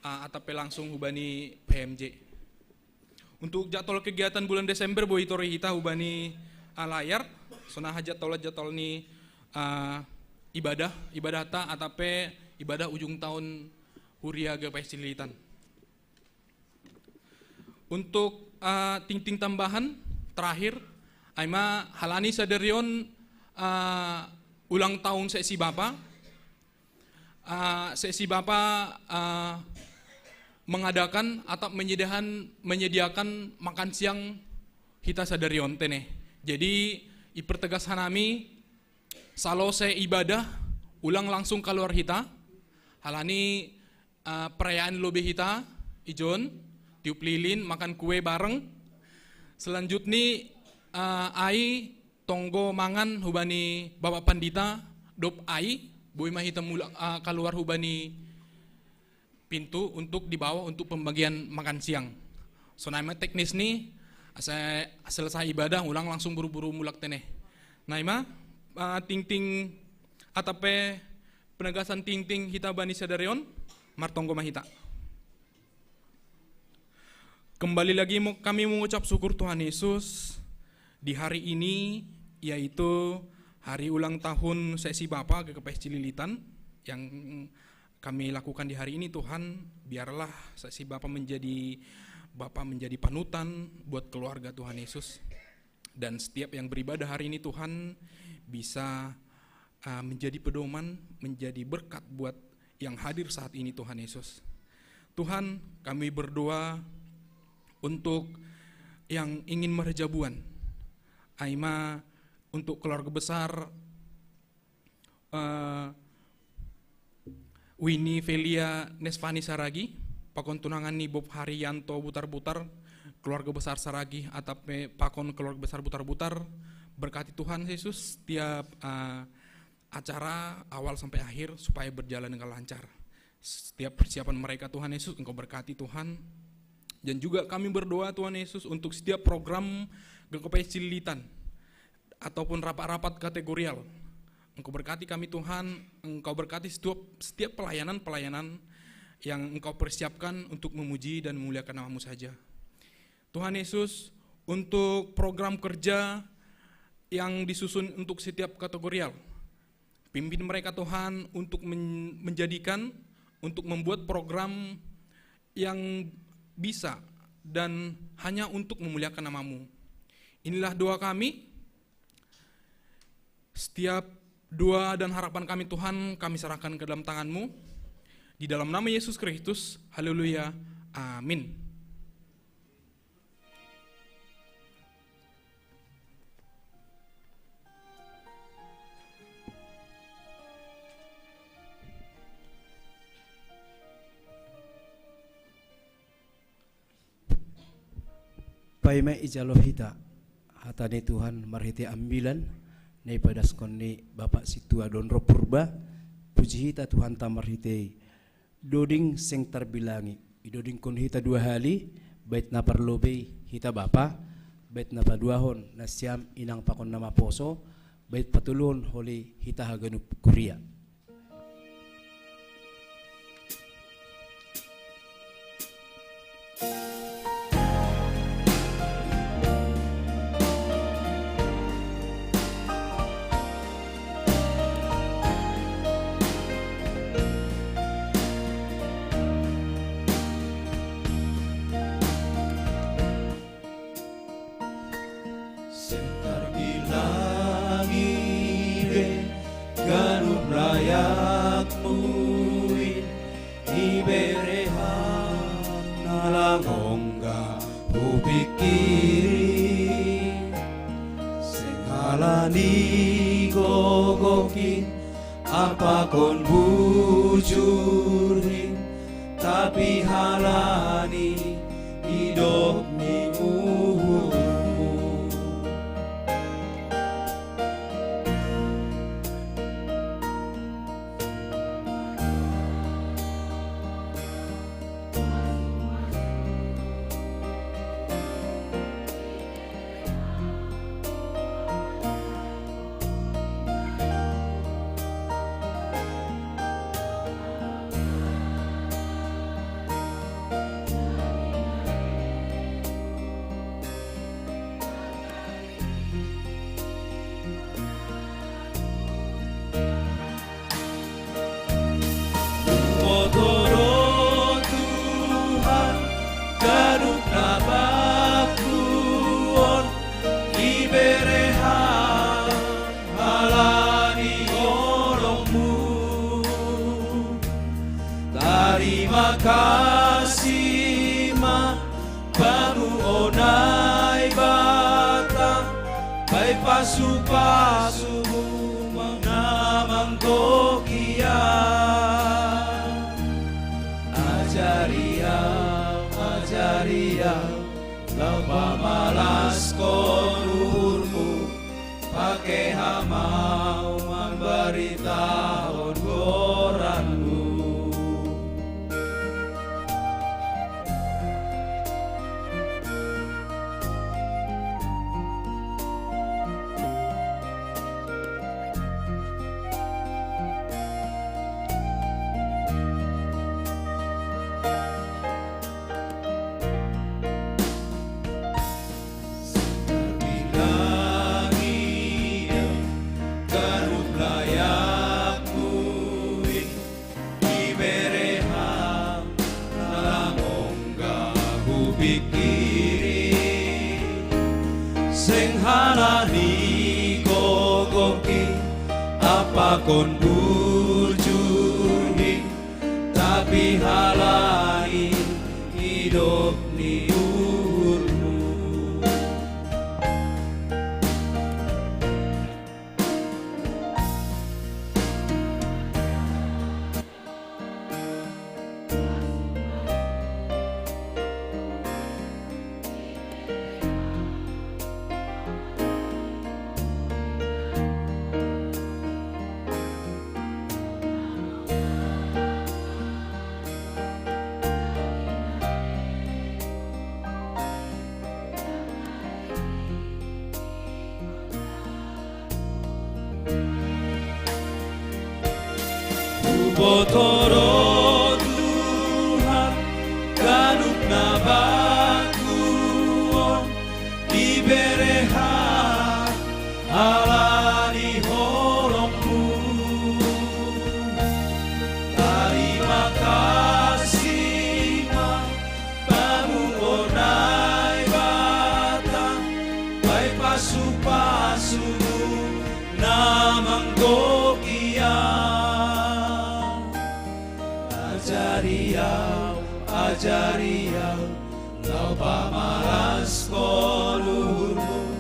uh, atau pe langsung hubani PMJ. Untuk jadwal kegiatan bulan Desember boi tori hita hubani uh, layar, sona ha jadwal-jadwal ni uh, ibadah, ibadah ta atau pe ibadah ujung tahun huria GKPS Cililitan. Untuk uh, tingting tambahan terakhir, aima halani sadarion uh, ulang tahun seksi bapa, uh, seksi bapa uh, mengadakan atau menyediakan menyediakan makan siang hita sadarion tene. Jadi ipertegas hanami salose ibadah ulang langsung keluar hita halani uh, perayaan lobe hita ijon tiup lilin makan kue bareng. Selanjutnya uh, ai tonggo mangan hubani bapak pandita dop ai boi ma hita mulak uh, keluar hubani pintu untuk dibawa untuk pembagian makan siang. So naima teknis ni asa selesai ibadah ulang langsung buru-buru mulak tene. Naima uh, tingting atape penegasan tingting hita bani sadarion martonggo ma hita. Kembali lagi kami mengucap syukur Tuhan Yesus di hari ini yaitu hari ulang tahun seksi Bapa GKPS Cililitan yang kami lakukan di hari ini Tuhan, biarlah seksi Bapa menjadi Bapa menjadi panutan buat keluarga Tuhan Yesus. Dan setiap yang beribadah hari ini Tuhan bisa uh, menjadi pedoman, menjadi berkat buat yang hadir saat ini Tuhan Yesus. Tuhan, kami berdoa untuk yang ingin merjabuan. Aima untuk keluarga besar eh, Winnie Velia Nesvani Saragi, pakon tunangan ni Bob Haryanto Butar-Butar, keluarga besar Saragi, atape pakon keluarga besar Butar-Butar. Berkati Tuhan Yesus setiap, eh, acara awal sampai akhir supaya berjalan dengan lancar. Setiap persiapan mereka, Tuhan Yesus, Engkau berkati, Tuhan. Dan juga kami berdoa, Tuhan Yesus, untuk setiap program G K P S Cililitan ataupun rapat-rapat kategorial. Engkau berkati kami, Tuhan. Engkau berkati setiap, setiap pelayanan-pelayanan yang Engkau persiapkan untuk memuji dan memuliakan nama-Mu saja. Tuhan Yesus, untuk program kerja yang disusun untuk setiap kategorial, pimpin mereka, Tuhan, untuk men-, menjadikan, untuk membuat program yang bisa dan hanya untuk memuliakan nama-Mu. Inilah doa kami. Setiap doa dan harapan kami, Tuhan, kami serahkan ke dalam tangan-Mu. Di dalam nama Yesus Kristus, haleluya, amin. Paima ijalo hita hata ni Tuhan marhite ambilan na ipadaskon ni Bapak Sintua Dondro Purba. Puji hita Tuhanta marhite doding seng tarbilangi. Idodingkon hita dua hali, bait na parlobei hita Bapa, bait na paduahon nasiam inang pakon na maposo, bait patoluhon holi hita haganup kuria. Seng tarbilangi be ganup layakmu i, ibere Ham na lang ongga hupikiri. Seng halani gogokin apakon bujuri, tapi halani idop ni uhurmu. Motoro Tuhan, ganup na bakku on ibere Ham halani holongmu. Tarima kasih ma Bamu, o Naibata, bahen pasu-pasumu na manggohi an. Ajari ahu, ajari ahu, laho pamalaskon uhurmu, pake Ham ahu mambaritahon goranmu. Bilangi ganup layakmu i, ibere Ham na lang ongga hupikiri. Seng halani gogoki apakon bujuri, tapi halani idop ni uhurmu. Toro Tuhan, ganup na bangku on, iberehan ala ni holongmu. Tarima kasih ma bamu, o Naibata, bahen pasu-pasumu na manggoki au. Ajari au, ajari au, laho pamalaskon uhurmu,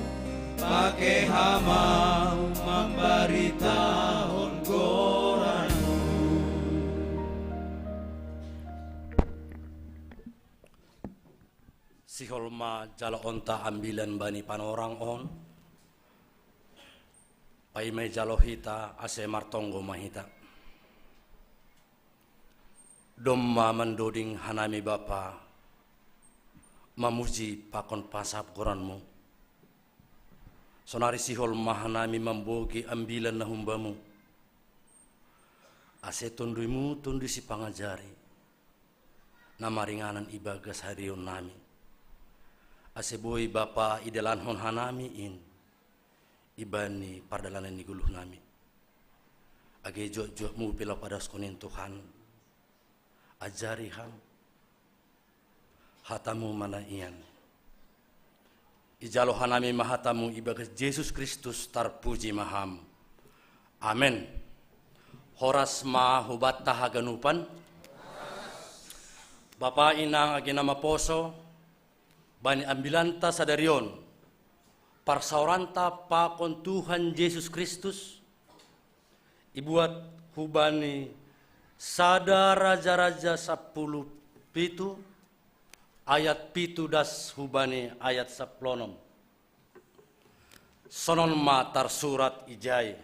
pake ham au mambaritahon goranmu. Sihol ma jaloonta ambilan bani panorang on, paima ijalo hita ase martonggo ma hita. Domma mandoding hanami Bapa, mamuji pakon pasap goranmu. Sonari sihol ma hanami mambogei ambilan na humbamu, ase tonduimu tonduy sipangajari, na maringanan ibagas hadirionnami. Ase boi Bapa idalankon hanami in, ibani pardalanan ni goluhnami. Age juak-juakmu pe laho padaskon in Tuhan, ajari ham, hatamu ma na ian. Ijalo hanami ma hatamu ibagas Jesus Kristus, tarpuji ma ham. Amen. Horas ma hubanta haganupan. Bapa, inang, age na maposo, bani ambilanta sadari on, parsaoranta pakon Tuhan Jesus Kristus, ibuat hubani sada Raja-raja sampulu pitu, ayat pitu das hubani ayat sampulu onom. Sonon ma tarsurat ijai.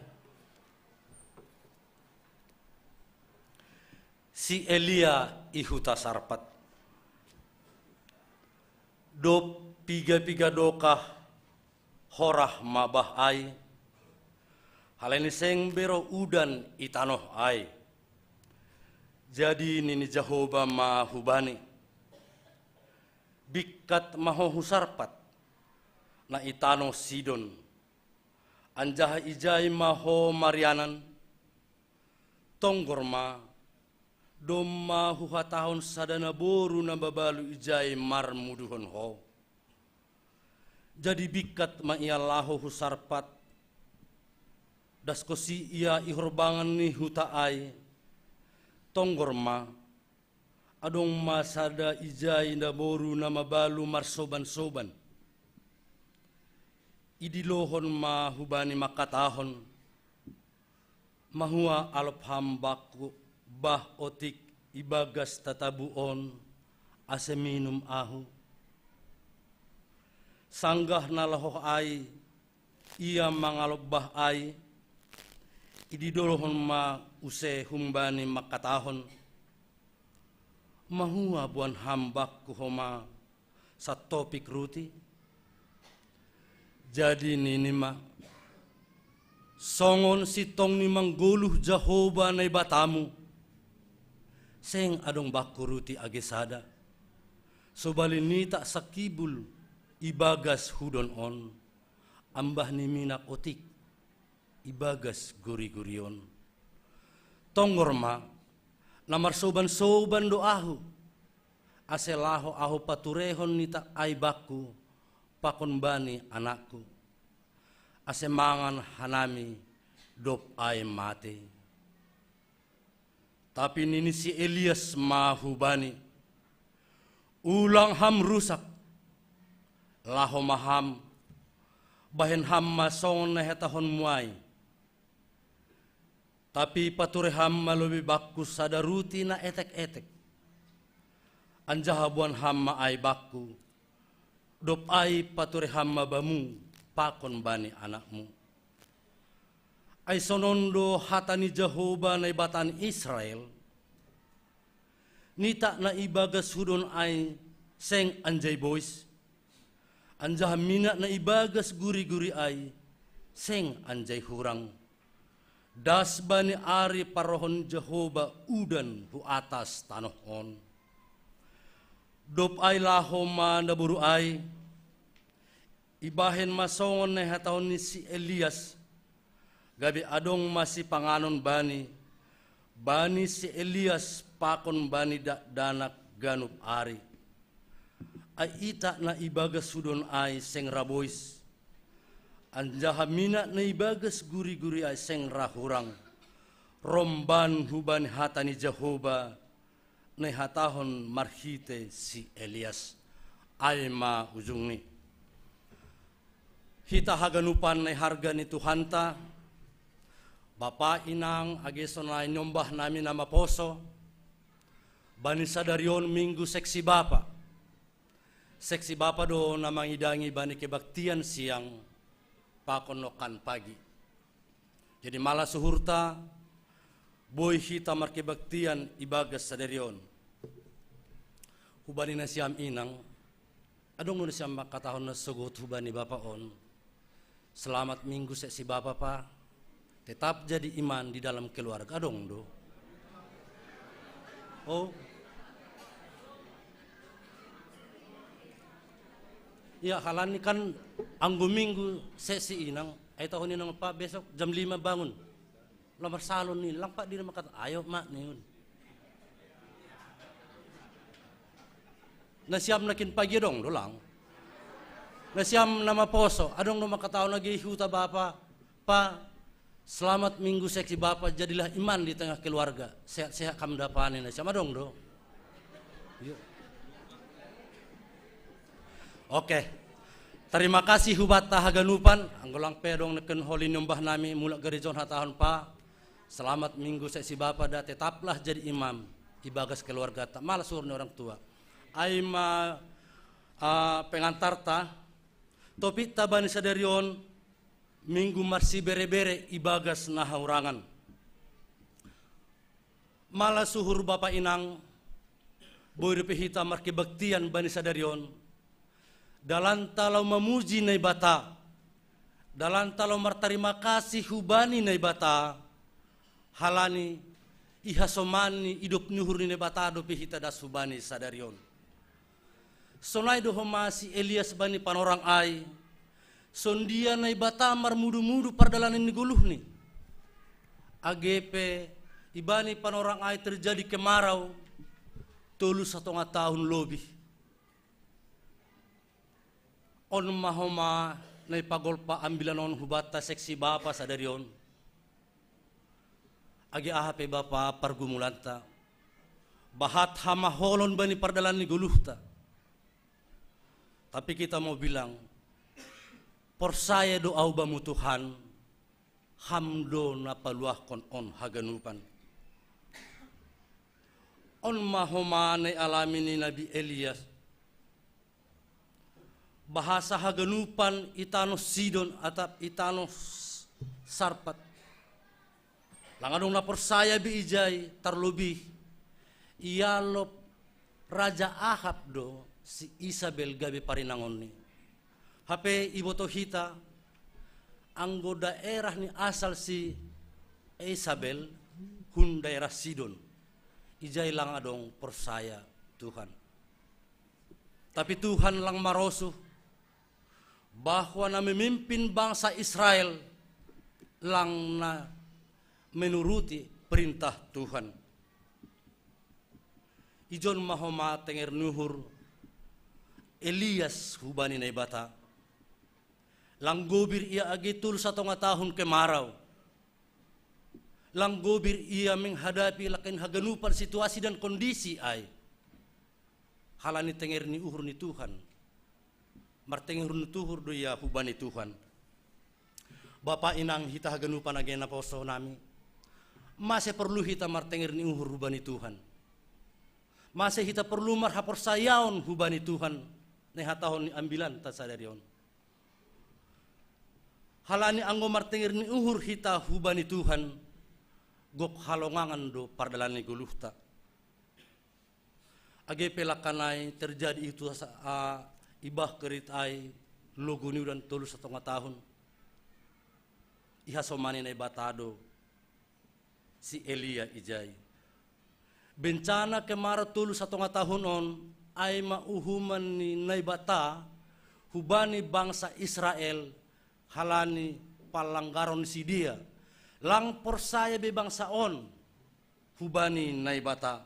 Si Elia i huta Sarpat. Dob piga-piga dokah horah ma bah ai, halani seng be roh udan i tanoh ai. Jadi nini Jahowa ma hubani: Bingkat ma ho hu Sarpat, na i tanoh Sidon, anjaha ijai ma ho marianan. Tonggor ma, domma huhatahon sada naboru na mabalu ijai marmuduhon ho. Jadi bingkat ma ia laho hu Sarpat, daskonsi ia i horbangan ni huta ai. Tonggor ma, adong ma sada ijai naboru na mabalu marsoban-soban. Idilohon ma hubani mangkatahon: Mahua alop ham bakku bah otik ibagas tatabu on, ase minum ahu? Sanggah na laho ai ia mangalop bah ai, ididolohon ma use humbani mangkatahon: Mahua boan ham bakku homa satopik ruti? Jadi nini ma: Songon sintong ni manggoluh Jahowa Naibatamu, seng adong bakku ruti age sada, sobali nitak sangkibul ibagas hudon on, ambah ni minak otik ibagas gori-gori on. Tonggor ma, na marsoban-soban do ahu, ase laho ahu paturehon nitak ai bakku pakon bani anakku, ase mangan hanami dob ai mate. Tapi nini si Elias ma hubani: Ulang ham rusak, laho ma ham, bahen ham ma songon na ihatahonmu ai. Tapi pature ham ma lobei bakku sada ruti na etek-etek, anjaha boan ham ma ai bakku, dob ai pature ham ma bamu pakon bani anakmu. Ai sonon do hata ni Jahowa Naibata ni Israel: Nitak na ibagas hudon ai seng anjai bois, anjaha minak na ibagas guri-guri ai seng anjai hurang. Das bani ari parrohon Jahoba udan hu atas tanoh on. Dob ai laho ma naboru ai, ibahen ma songon na ihatahon ni si Elias, gabe adong ma sipanganon bani, bani si Elias pakon bani dakdanak ganup ari. Ai itak na ibagas udon ai seng ra bois, anjaha minak na ibagas guriguri ai seng ra hurang, romban hubani hata ni Jahoba, na ihatahon marhite si Elias. Ai ma ujungni. Hita haganupan na iharga ni Tuhanta, bapa inang age sonai niombah nami na maposo, bani sadari on minggu seksi bapa. Seksi bapa do na mangidangi bani kebaktian siang pakon nongkan pagi. Jadi mala suhurta, boi hita markebaktian ibagas sadari on. Hubani nasiam inang, adong do nasiam mangkatahon na sogot hubani bapa on. Selamat minggu seksi bapa pa. Tetap jadi iman di dalam keluarga, adong do. Oh. Ya, halani kan anggo minggu seksi inang, ai tahun inang pa besok jam lima bangun. Lamar salon ni, lang pak diri mangkata, ayo mak ni. Nasiam nakin pagi adong do lang. Nasiam na maposo, adong do mangkatahon age huta bapa, pa, selamat minggu seksi bapa, jadilah iman di tengah keluarga. Sehat-sehat kam dapani nasiam adong do. Iya. Oke. Terima kasih hubanta haganupan, anggo lang pe adong neken holi niombah nami mulak gereja on hatahon pa. Selamat minggu seksi bapa da, tetaplah jadi imam ibagas keluargata, mala suhur ni orang tua. Ai ma, ah, pengantarta, topikta bani sadari on, minggu marsibere-bere ibagas na haurangan. Mala suhur bapa inang, boi dope hita markebaktian bani sadari on. Dalanta laho mamuji Naibata, dalanta laho martarima kasih hubani Naibata, halani ihasomani idop ni uhur ni Naibata dope hita das hubani sadari on. Sonai do homa si Elias bani panorang ai, sondia Naibata marmudu-mudu pardalanan ni goluhni. Age pe ibani panorang ai terjadi kemarau tolu satonga tahun lobih. On ma homa na ipagolpa ambilan on hubanta seksi bapa sadari on. Age aha pe bapa pargumulanta, bahat hamaholon bani pardalan ni goluhta. Tapi kita mau bilang, porsaya do au bamu Tuhan, Ham do na paluahkon on haganupan. On ma homa na ialami ni Nabi Elias. Bahasa haganupan i tanoh Sidon atap i tanoh Sarpat. Lang adong na porsaya be ijai, tarlobih ialop Raja Ahab do si Isabel gabe parinangonni. Hape iboto hita, anggo daerah ni asal si Isabel hun daerah Sidon. Ijai lang adong porsaya Tuhan. Tapi Tuhan lang marosuh bahwa na memimpin bangsa Israel lang na menuruti perintah Tuhan. Ijon ma homa tenger ni uhur Elias hubani Naibata. Lang gobir ia age tolu satonga tahun kemarau. Lang gobir ia menghadapi lakin haganupan situasi dan kondisi ai. Halani tenger ni uhur ni Tuhan. Martenger ni uhur do ia hubani Tuhan. Bapa inang hita haganupan age na poso nami. Mase porlu hita martenger ni uhur hubani Tuhan. Mase hita porlu marhaporsayaon hubani Tuhan. Na ihatahon ni ambilanta sadari on. Halani anggo martenger ni uhur hita hubani Tuhan, gok halongangan do pardalan ni goluhta. Age pe langkan ai terjadi itu sa-, a, ibah kerit ai logo ni udan tolu satonga tahun. Ihasomani Naibata do Si Elia ijai. Bencana kemaro tolu satonga tahun on, ai ma uhuman ni Naibata hubani bangsa Israel halani pallanggaron sidia. Lang porsaya be bangsa on hubani Naibata.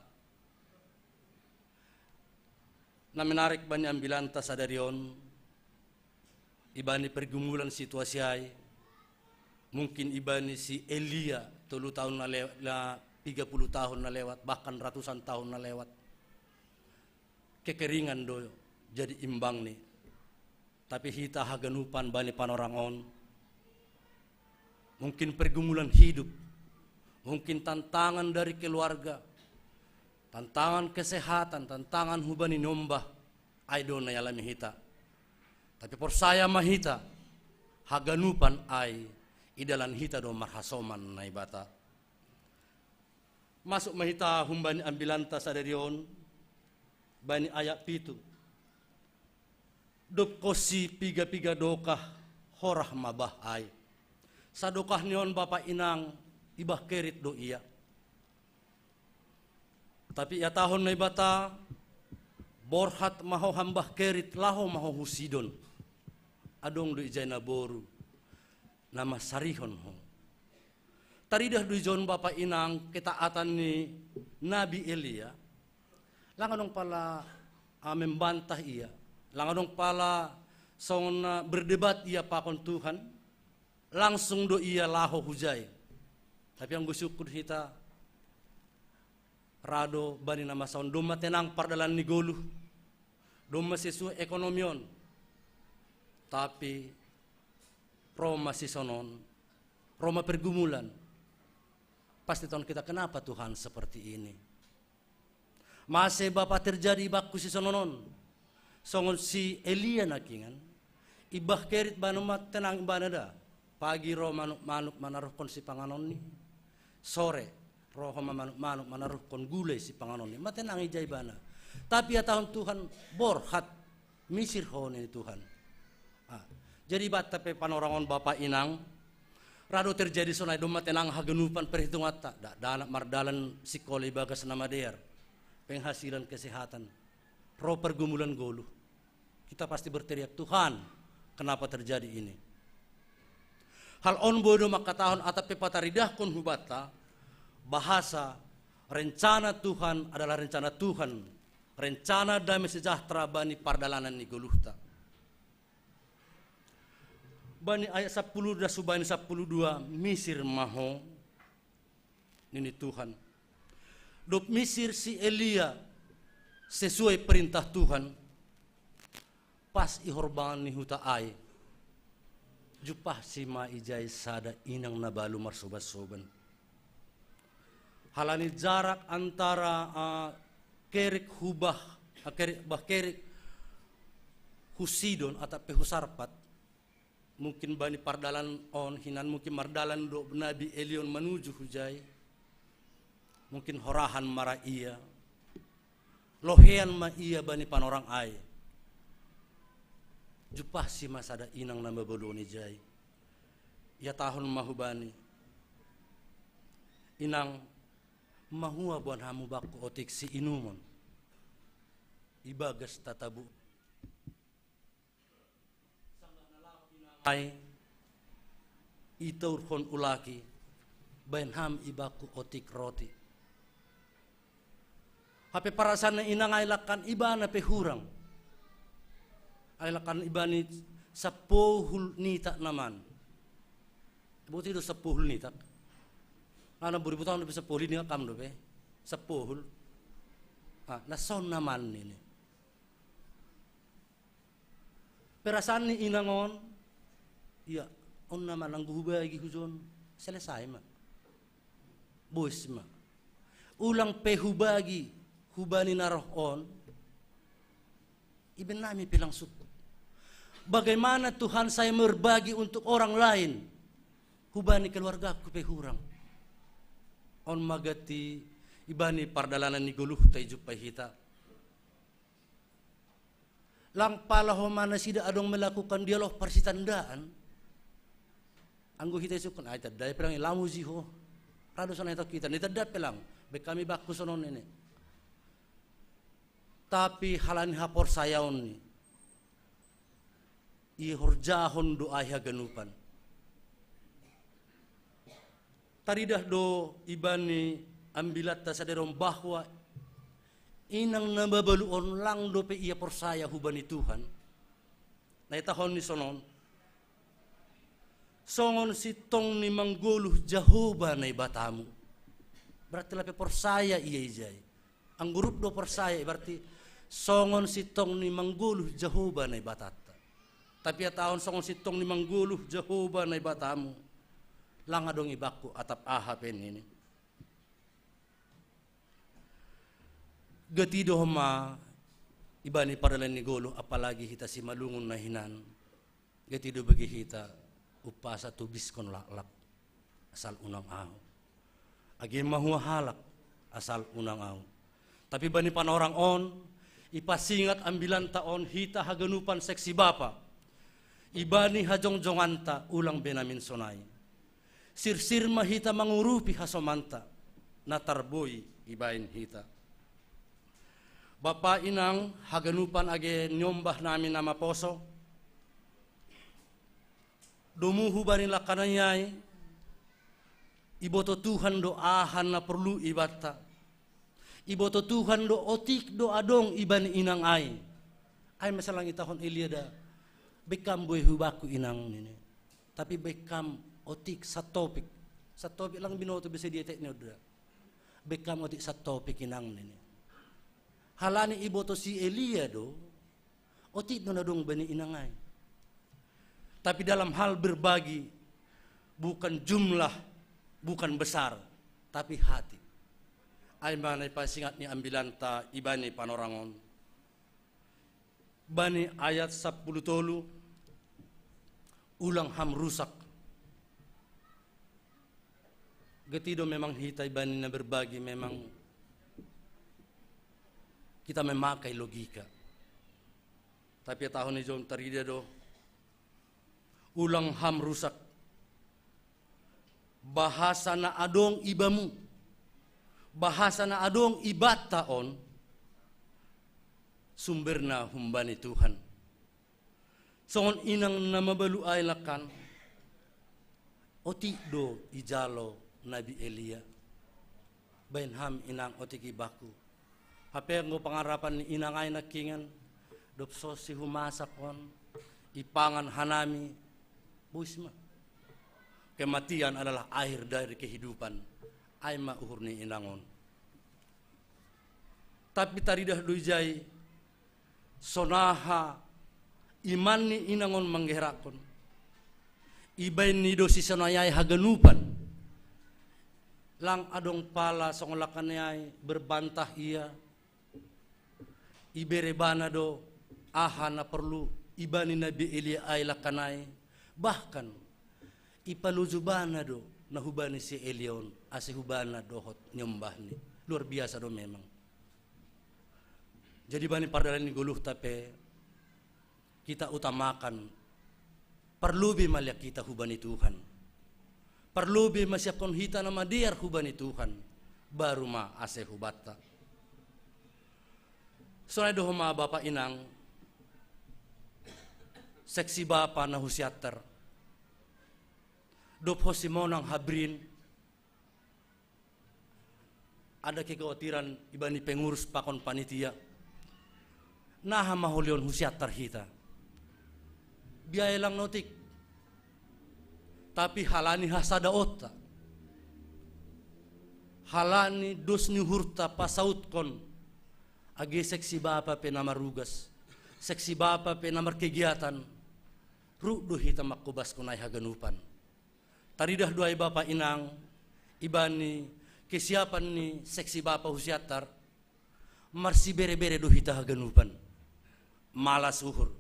Na menarik bani ambilanta sadari on, ibani pergumulan situasi ai, mungkin ibani si Elia tolu tahun na lewat, la tiga puluh tahun na lewat, bahkan ratusan tahun na lewat. Kekeringan do jadi imbang ni. Tapi hita haganupan bani panorang on, mungkin pergumulan hidup, mungkin tantangan dari keluarga, tantangan kesehatan, tantangan hubani nombah, ai do na ialami hita. Tapi porsaya ma hita, haganupan ai idalan hita do marhasoman Naibata. Masuk ma hita humbani ambilanta sadari on, bani ayat pitu. Dob konsi piga-piga dokah horah ma bah ai. Sadokah ni on bapa inang ibah kerit do ia. Tapi iatahon Naibata, borhat ma ho hambah kerit, laho ma ho hu Sidon. Adong do ijai naboru na masarihon ho. Taridah do ijon bapa inang ketaatan ni Nabi Elia. Lang adong pala, ah, membantah ia. Lang adong pala songon, ah, berdebat ia pakon Tuhan. Langsung do ia laho hujai. Tapi anggo siungkun hita, ra do bani na masa on, domma tenang pardalan ni goluh, domma sesuai ekonomi on. Tapi ro ma sison on, ro ma pergumulan. Pasti taon kita, kenapa Tuhan seperti ini? Mase bapa terjadi ibakku sison on? Songon si Elia nangkiningan, ibah kerit bana ma tenang ibana da. Pagi ro manuk-manuk manaruhkon sipanganonni. Sore ro ho ma manuk-manuk manaruhkon gulai sipanganonni. Ma tenang ijai ibana. Tapi iatahon Tuhan, borhat, misir ho nini Tuhan. Ah, jadi banta pe panorangon bapa inang, ra do terjadi sonai, domma tenang haganupan perhitunganta, da, dakdanak mardalan sikola ibagas na madear, penghasilan, kesehatan, ro pergumulan goluh. Kita pasti berteriak, "Tuhan, kenapa terjadi ini?" Hal on boi do mangkatahon atap pe pataridahkon hubanta, bahasa rencana Tuhan adalah rencana Tuhan, rencana damai sejahtera bani pardalanan ni goluhta. Bani ayat sappulu das hubani sappulu dua, misir ma ho nini Tuhan. Dob misir si Elia sesuai perintah Tuhan, pas ihorbangan ni huta ai, jumpahsi ma ijai sada inang na balu marsoban-soban. Halani jarak antara, ah, Kerit hu bah, ah, Kerit, bah Kerit hu Sidon atap pe hu Sarpat. Mungkin bani pardalan on hinan, mungkin mardalan do Nabi Elia on manuju hujai. Mungkin horahan ma ra ia. Lohean ma ia bani panorang ai. Jumpahsi ma sada inang na mabalu on ijai. Iatahon ma hubani, "Inang, mahua boan hamu bakku otik siinumon ibagas tatabu ai, itaurhon ulaki, baen ham ibakku otik roti." Hape parasaan ni inang ai langkan ibana pe hurang. Ai langkan ibana i sapohul nitak na man. Boti do sapohul nitak? Ana buri butang dope sapohul nitak, kam dope sapohul. Ah, na son na man nini. Perasaan ni inang on, ia, on na man anggo hubagi hujon, selesai ma. Bois ma. Ulang pe hubagi hubani na roh on, ibaen nami pe lang sungkun. Bagaimana Tuhan saya berbagi untuk orang lain, hubani keluargaku pe hurang. On ma gati ibani pardalanan ni goluhta ijumpai hita. Lang pala homa nasida adong melakukan dialog parsitandaan. Anggo hita isungkun, ai tandai pe lang i, lamu ji ho. Ra do sonai tau hita, nitaddat pe lang, be kami bakku sonon ini. Tapi halani haporsayaon ni, ihorjahon do ai haganupan. Taridah do ibani ambilatta sadari on bahwa inang na mabalu on lang dope ia porsaya hubani Tuhan. Na itahon ni sonon, songon sintong ni manggoluh Jahowa Naibatamu. Berarti lape porsaya ia ijai. Anggo rup do porsaya, berarti songon sintong ni manggoluh Jahowa Naibatatta. Tapi atahon songon sintong ni manggoluh Jahowa Naibatamu, lang adong ibakku atap aha pe nini. Gati do homa ibani pardalan ni goluh, apalagi hita Simalungun na hinan. Gati do bagi hita umpasa tubiskon laklak asal unang ahu. Age mahua halak asal unang ahu. Tapi bani panorang on, ipasingat ambilanta on hita haganupan seksi bapa. Ibani hajongjonganta ulang be namin sonai. Sirsir ma hita mangurupi hasomanta, na tarboi ibaen hita. Bapa inang haganupan age niombah nami na maposo, domu hubani langkanai ai, iboto Tuhan do aha na porlu ibanta. Iboto Tuhan do otik do adong ibani inang ai. Ai masalah itahon Elia da, bekam boi hubakku inang nini. Tapi bekam otik satopik. Satopik lang binoto bisa dietek ni odda. Bekam otik satopik inang nini. Halani iboto si Elia do, otik do na adong bani inang ai. Tapi dalam hal berbagi, bukan jumlah, bukan besar, tapi hati. Ai ma na ipasingat ni ambilanta ibani panorang on. Bani ayat sampulu tolu, ulang ham rusak. Gati do memang hita ibani na berbagi memang kita memakai logika. Tapi tahun ni John tarida do, ulang ham rusak. Bahasa na adong ibamu, bahasa na adong ibanta on, sumberna humbani Tuhan. Songon inang na mabalu ai langkan, otik do ijalo Nabi Elia. Baen ham inang otik ibakku. Hape anggo pangarapan ni inang ai nangkingan, dob so si humasak on, ipangan hanami, bois ma. Kematian adalah akhir dari kehidupan. Ai ma uhur ni inang on. Tapi taridah do ijai, sonaha iman ni inang on manggeherakkon. Ibaen ni do si sonai ai haganupan. Lang adong pala songon langkanai ai berbantah ia. Ibere bana do aha na porlu ibani Nabi Elia ai langkanai. Bahkan ipaluju bana do na hubani si Elia on, ase hubana dohot niombahni. Luar biasa do memang. Jadi bani pardalan ni goluhta pe, kita utamakan, parlu be maliat hita hubani Tuhan. Parlu be masiapkon hita na madear hubani Tuhan, baru ma ase hubanta. Sonai do homa bapa inang, seksi bapa na husiantar. Dob ho simonang habrin, ada kekhawatiran ibani pengurus pakon panitia. Naha ma holihon husiantar hita. Biaya lang na otik. Tapi halani hasadaonta, halani dos ni uhurta pasautkon, age seksi bapa pe na marugas, seksi bapa pe na markegiatan, ruk do hita mangkobaskon ai haganupan. Taridah do ai bapa inang, ibani kesiapan ni seksi bapa husiantar, marsibere-bere do hita haganupan. Malas uhur.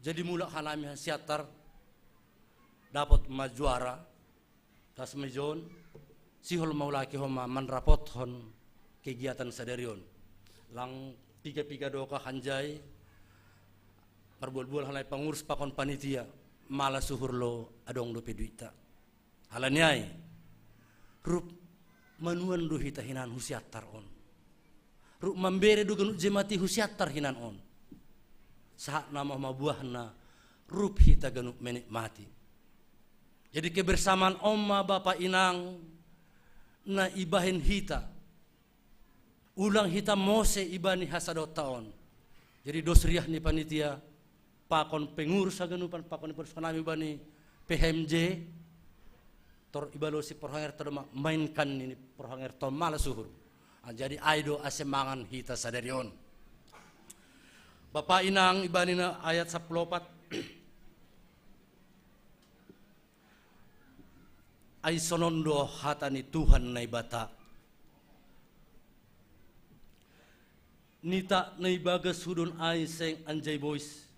Jadi mulak hanami hasiantar, dapot ma juara, tas ma ijon, sihol ma ulahi homa manrapothon kegiatan sadari on. Lang piga-piga do ka hanjai, marbual-bual halai pangurus pakon panitia, malas uhur lo adong dope duitta. Halani ai, Rup manuan do hita hinan husiatar on. Rup mambere do ganup jemati husiatar hinan on. Sahat nama mabuahna rup hita ganup menikmati. Jadi kebersamaan on ma bapa inang na ibahen hita. Ulang hita mose ibani hasadota on. Jadi dos riah ni panitia, pakon pengurus haganupan, pakon ni pengurus nami bani P H M J, tor ibalosi porhanger tadoma mainkan nini porhanger to malas uhur. Ah, jadi ai do ase mangan hita sadari on. Bapa inang ibani na ayat sapuluh opat. Ai sonon do hata ni Tuhan Naibata. Nita na ibagas hudon ai seng anjai bois.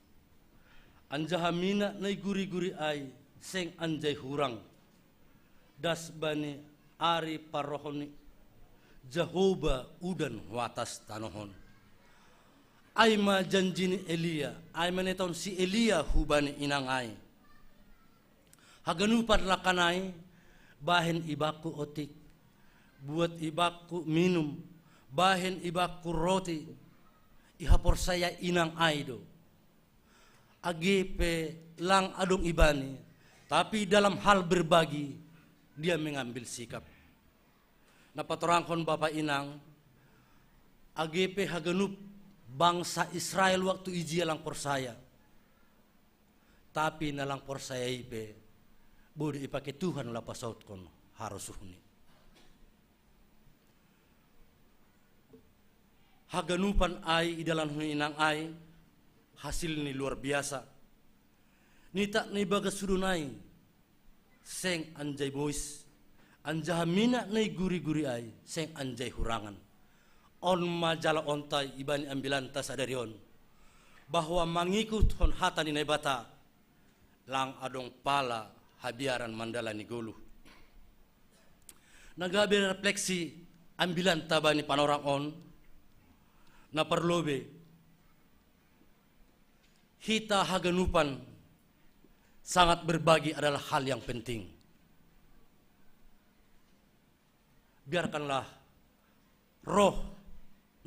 Anjaha mina na iguri-guri ai seng anjai hurang. Das bani ari parrohon ni Jahoba udan hu atas tanohon. Ai ma janji ni Elia, ai ma netaon si Elia hubani inang ai. Haganupan langkan ai, bahen ibakku otik, buat ibakku minum, bahen ibakku roti, ihaporsaya inang ai do. Age pe lang adong ibani, tapi dalam hal berbagi, dia mengambil sikap. Na patorangkon bapa inang, age pe haganup bangsa Israel waktu ijia lang porsaya. Tapi na lang porsaya i pe, boi do ipake Tuhan laho pasautkon harosuhni. Haganupan ai idalan hu inang ai, hasilni luar biasa. Nita na ibagas hudon ai, seng anjai bois, anjaha mina na iguri-guri ai, seng anjai hurangan. On ma jaloonta ibani ambilanta sadari on, bahwa mangihuthon hata ni Naibata, lang adong pala habiaran mandalani goluh. Na gabe refleksi ambilanta bani panorang on, na parlobei, hita haganupan sangat berbagi adalah hal yang penting. Biarkanlah Roh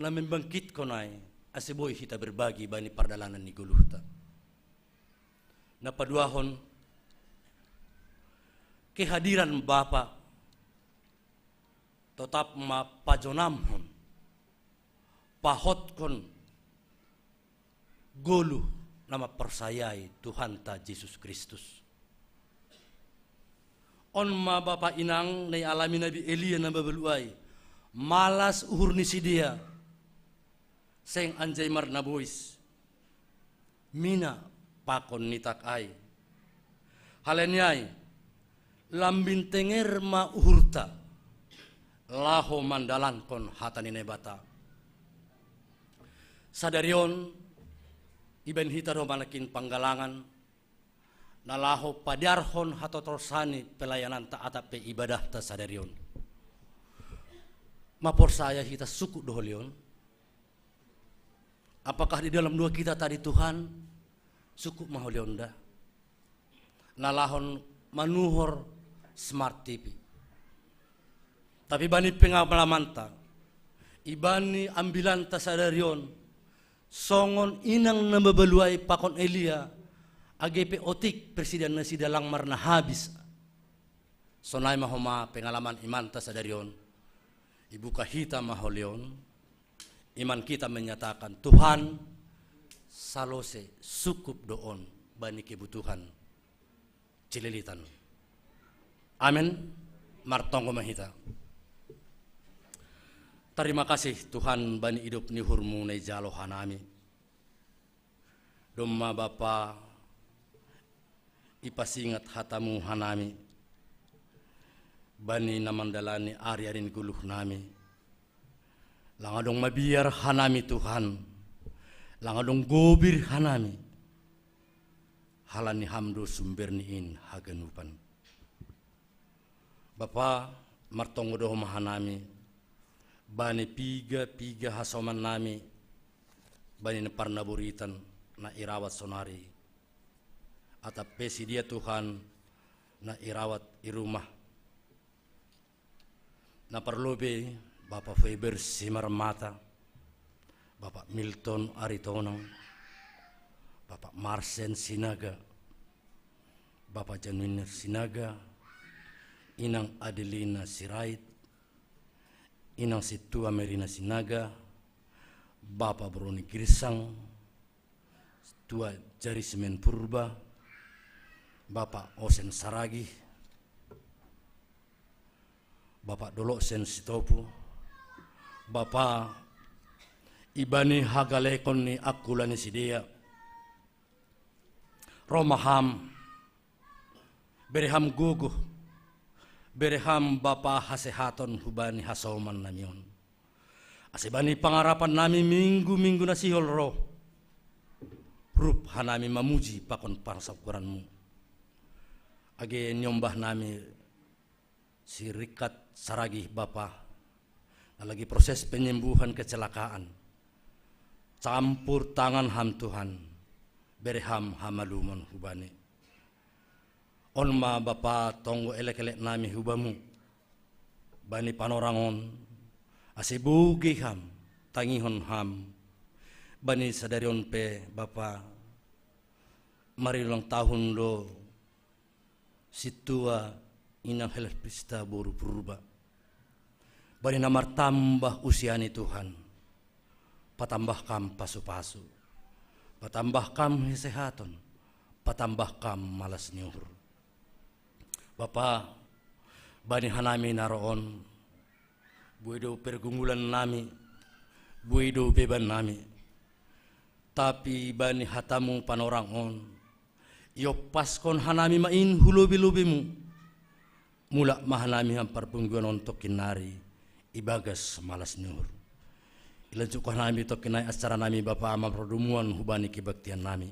na membangkitkon ai, ase boi hita berbagi bani pardalanan ni goluhta. Na paduahon, kehadiran Bapa totap ma pajonamhon, pahotkon goluh na mamporsayai Tuhanta Jesus Kristus. On ma bapa inang na ialami nabi Elia na mabalu ai, malas uhur ni sidea, seng anjai marnabois, mina pakon nitak ai. Halani ai, lambin tenger ma uhurta laho mandalankon hata ni Naibata. Sadari on, ibaen hita do manakin panggalangan na laho padearhon hatotorosani pelayananta atap pe ibadahta sadari on. Maporsaya hita sungkup do holi on? Apakah di dalam doa kita tadi, Tuhan, sungkup ma holi on da? Na laho manuhor smart T V. Tapi bani pengalamanta, ibani ambilanta sadari on, songon inang na mabalu ai pakon Elia, age pe otik persidean nasida lang marnahabis. Sonai ma homa pengalaman imanta sadari on, ibuka hita ma holi on, iman kita menyatakan, Tuhan, salose sungkup do on bani kebutuhan Cililitan. Amen. Martonggo ma hita. Tarima kasih Tuhan bani idop ni uhurmu na ijalo hanami. Domma Bapa, ipasingat hatamu hanami bani na mandalani ari-ari ni goluhnami. Lang adong mabiar hanami Tuhan, lang adong gobir hanami. Halani Ham do sumber ni in haganupan. Bapa, martonggo do homa hanami bani piga-piga hasoman nami, bani na parnaboritan na irawat sonari. Atap pe sidea Tuhan na irawat i rumah. Na parlobei Bapak Faber Simarmata, Bapak Milton Aritonang, Bapak Marsen Sinaga, Bapak Januiner Sinaga, Inang Adelina Sirait, Inang Situa Merina Sinaga, Bapak Broni Girsang, Tua Jari Simen Purba, Bapak Osen Saragih, Bapak Dolok Sen Sitopu, Bapak ibani hagalekon ni akula ni sidea, ro ma ham, bere ham gogo, bere ham Bapa hasehaton hubani hasoman nami on. Ase bani pangarapan nami minggu-minggu na sihol ro, rup hanami mamuji pakon parsaukuranmu. Age niombah nami si Rikat Saragih Bapa, na lagi proses penyembuhan kecelakaan. Campur tangan ham Tuhan, bere ham hamalumon hubani. On ma Bapa tonggo elek-elek nami hubamu, bani panorang on, ase bogei ham, tangihon ham, bani sadari on pe Bapa, mari ulang tahun do Situa Inang Helpista boru Purba. Bani na martambah usia ni Tuhan, patambah kam pasu-pasu, patambah kam hesehaton, patambah kam malas ni uhur. Bapa, bani hanami na ro on, buei do pergumulan nami, buei do beban nami. Tapi bani hatamu panorang on, iompaskon hanami ma in hu lobe-lobemu. Mulak ma hanami ham parmingguan on tongkin nari, ibagas malas ni uhur. Ilanjutkan hanami tongkin nai acara nami Bapa ma pardomuan hubani kebaktian nami.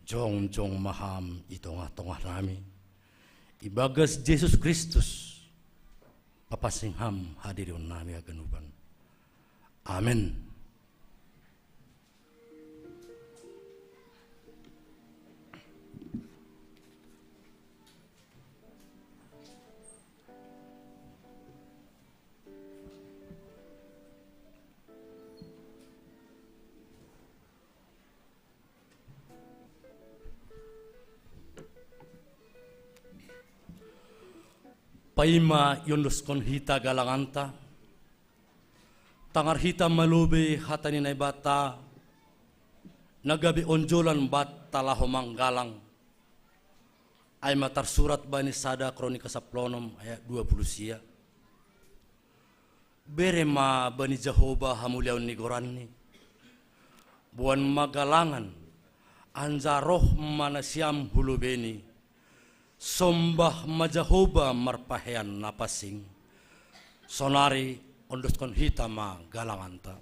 Jongjong ma ham i tongah-tongah nami. Ibagas Jesus Kristus, papansing ham hadirion nami haganupan. Amen. Paima iondoskon hita galanganta, tangar hita ma lobe hata ni Naibata, na gabe onjolan banta laho manggalang. Ai ma tarsurat bani sada Kronika saplonom ayat dua puluh sia. Bere ma bani Jahoba hamuliaon ni goranni. Boan ma galangan, anjaha roh ma nasiam hu lobeni. Sombah ma Jahoba marpahean na pansing. Sonari ondoskon hita ma galanganta.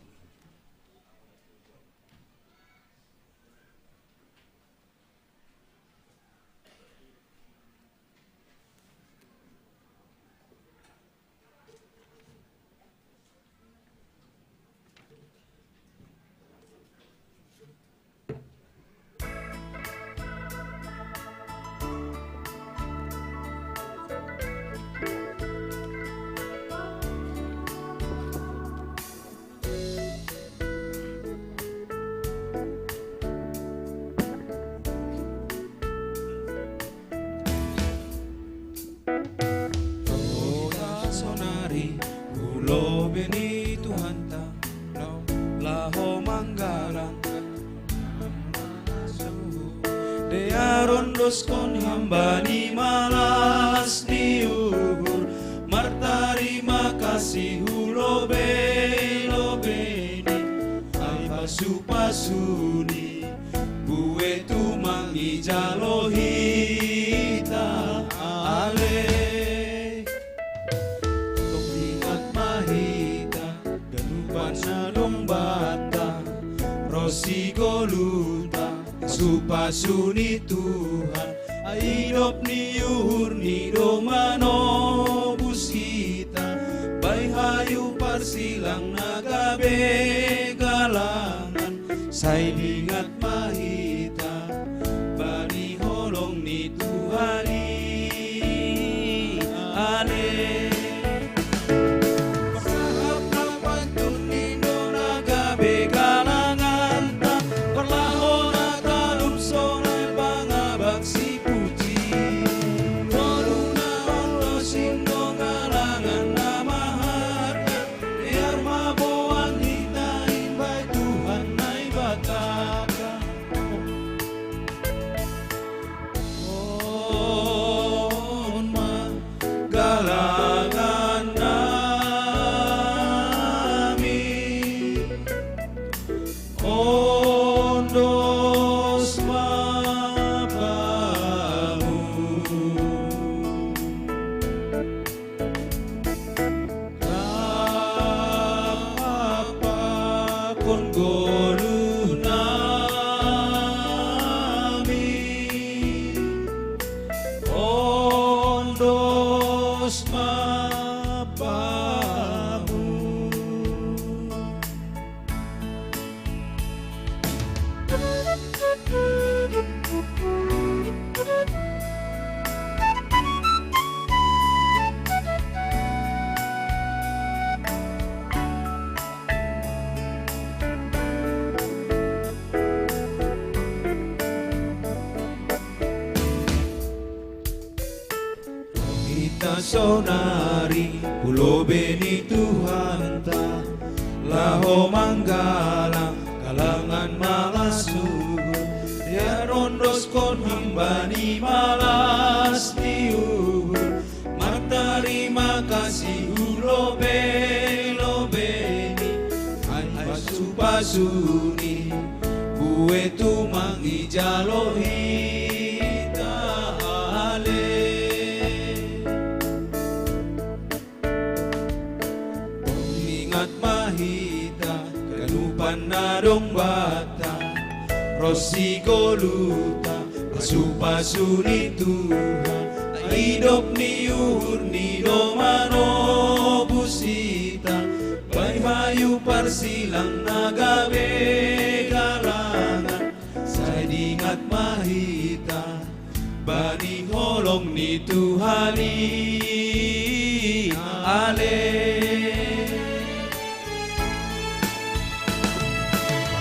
Ro hita sonari hu lobe ni Tuhanta, laho manggalang. Dear ondoskon hambani malas ni uhur, martarima kasih hu lobe-lobeni, ai pasu-pasuni, buei tumang ijalo hita ale. Tong ingat ma hita, ganupan na dong banta, ro sigolutan, pasu-pasu ni Tuhan, ai idop ni uhur ni do manobus hita, bahen hayu parsilang na gabe galangan, sai dingat ma hita, bani holong ni Tuhan i ale. Sonari hu lobei ni Tuhanta, laho manggalang galangan malas ni uhur, ia ondoskon hambani malas ni uhur. Martarima kasih hu lobei-lobei ni, ai pasu-pasuni, bue tumang ijalo hita ale. Ingot ma hita ganupan na dong banta, ronsi ngoluta pasu-pasu ni Tuhan. Idop ni uhur ni do manobus hita, bahen hayu parsilang na gabe galangan. Sai dingot ma hita bani holong ni Tuhan i ale.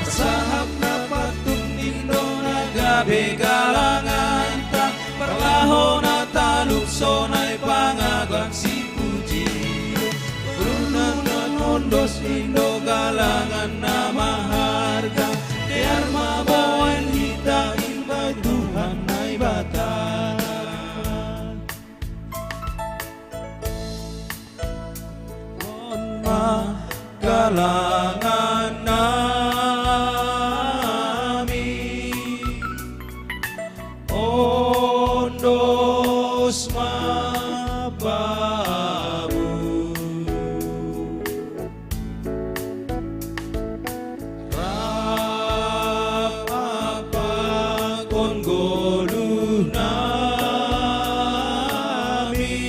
Sahap na patut indo na gabe galanganta, parlahou na talup sonai pangagoan sipuji. Runa na ondos indo galangan na maharga, dear ma bahen hita i bai Tuhan Naibata. On ma galangan nami, ondos ma Bamu. Rap pakon ngolu nami,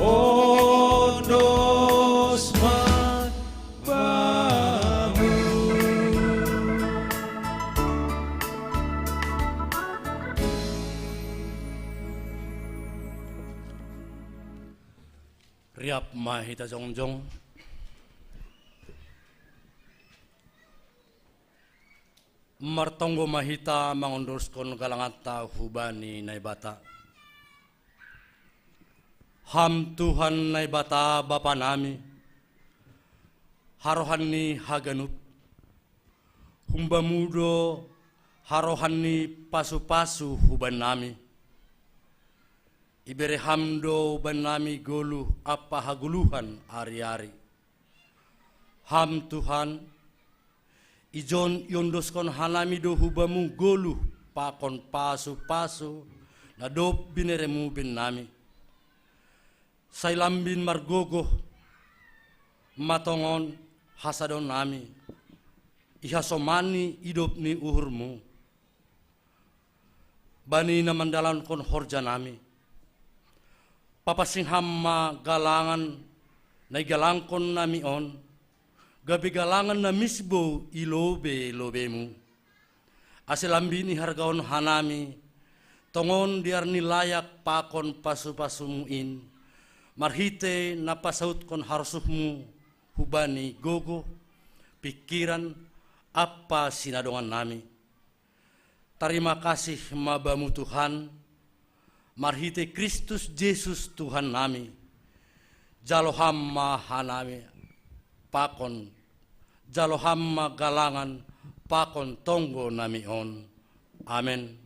ondos ma Bamu. Riap ma hita jongjong. Martonggo ma hita mangondoskon galanganta hubani Naibata. Ham Tuhan Naibata Bapa nami, harohan ni haganup, humbamu do harohan ni pasu-pasu hubannami. Ibere Ham do hubannami ngolu ampa hagoluhan ari-ari. Ham Tuhan, ijon iondoskon hanami do hubamu ngolu pakon pasu-pasu na dob bineremu bennami. Sai lambin margogoh ma tongon hasadonami, ihasomani idop ni uhurmu bani na mandalankon horjanami. Papansing Ham ma galangan na igalangkonnami on, gabe galangan na misbou i lobe-lobemu. Ase lambin ihargahon hanami, tongon dear ni layak pakon pasu-pasumu in, marhitei na pasautkon harosuhmu hubani gogoh, pingkiran, ampa sinadongannami. Tarima kasih ma Bamu Tuhan, marhitei Kristus Jesus Tuhannami. Jalo Ham ma hanami pakon, jalo Ham ma galangan pakon tonggonami on. Amen.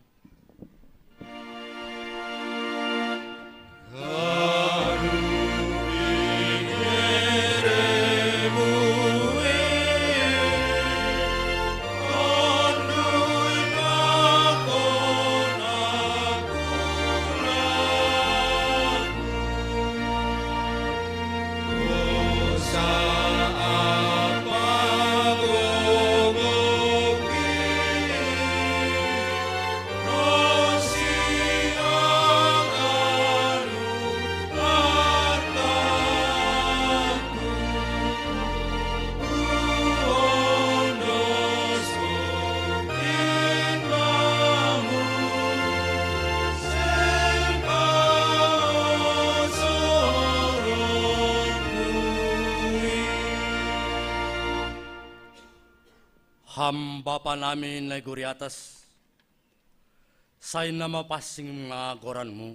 Ham Bapa nami na i gori atas, sai na mapansing ma goranmu.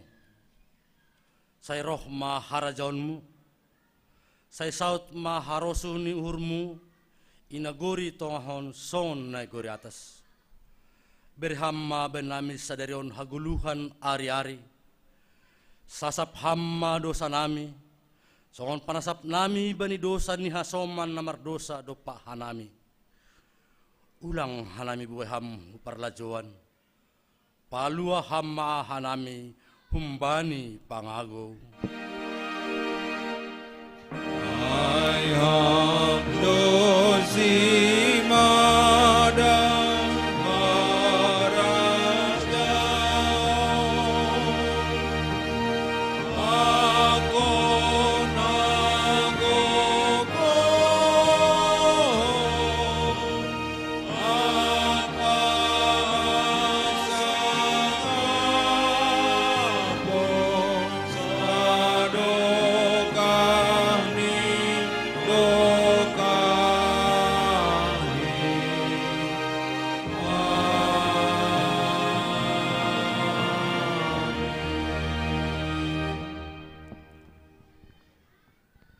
Sai roh ma harajaonmu, sai saut ma harosuh ni uhurmu, i nagori tongah on songon nagori atas. Bere Ham ma bani nami sadari on hagoluhan ari-ari. Sasap Ham ma dosanami, songon panasapnami bani dosa ni hasoman na mardosa dompak hanami. Ulang hanami buei Ham hu parlajouan, palua Ham ma hanami humbani pangagou. Ai Ham do simada harajaon, anggo na gogo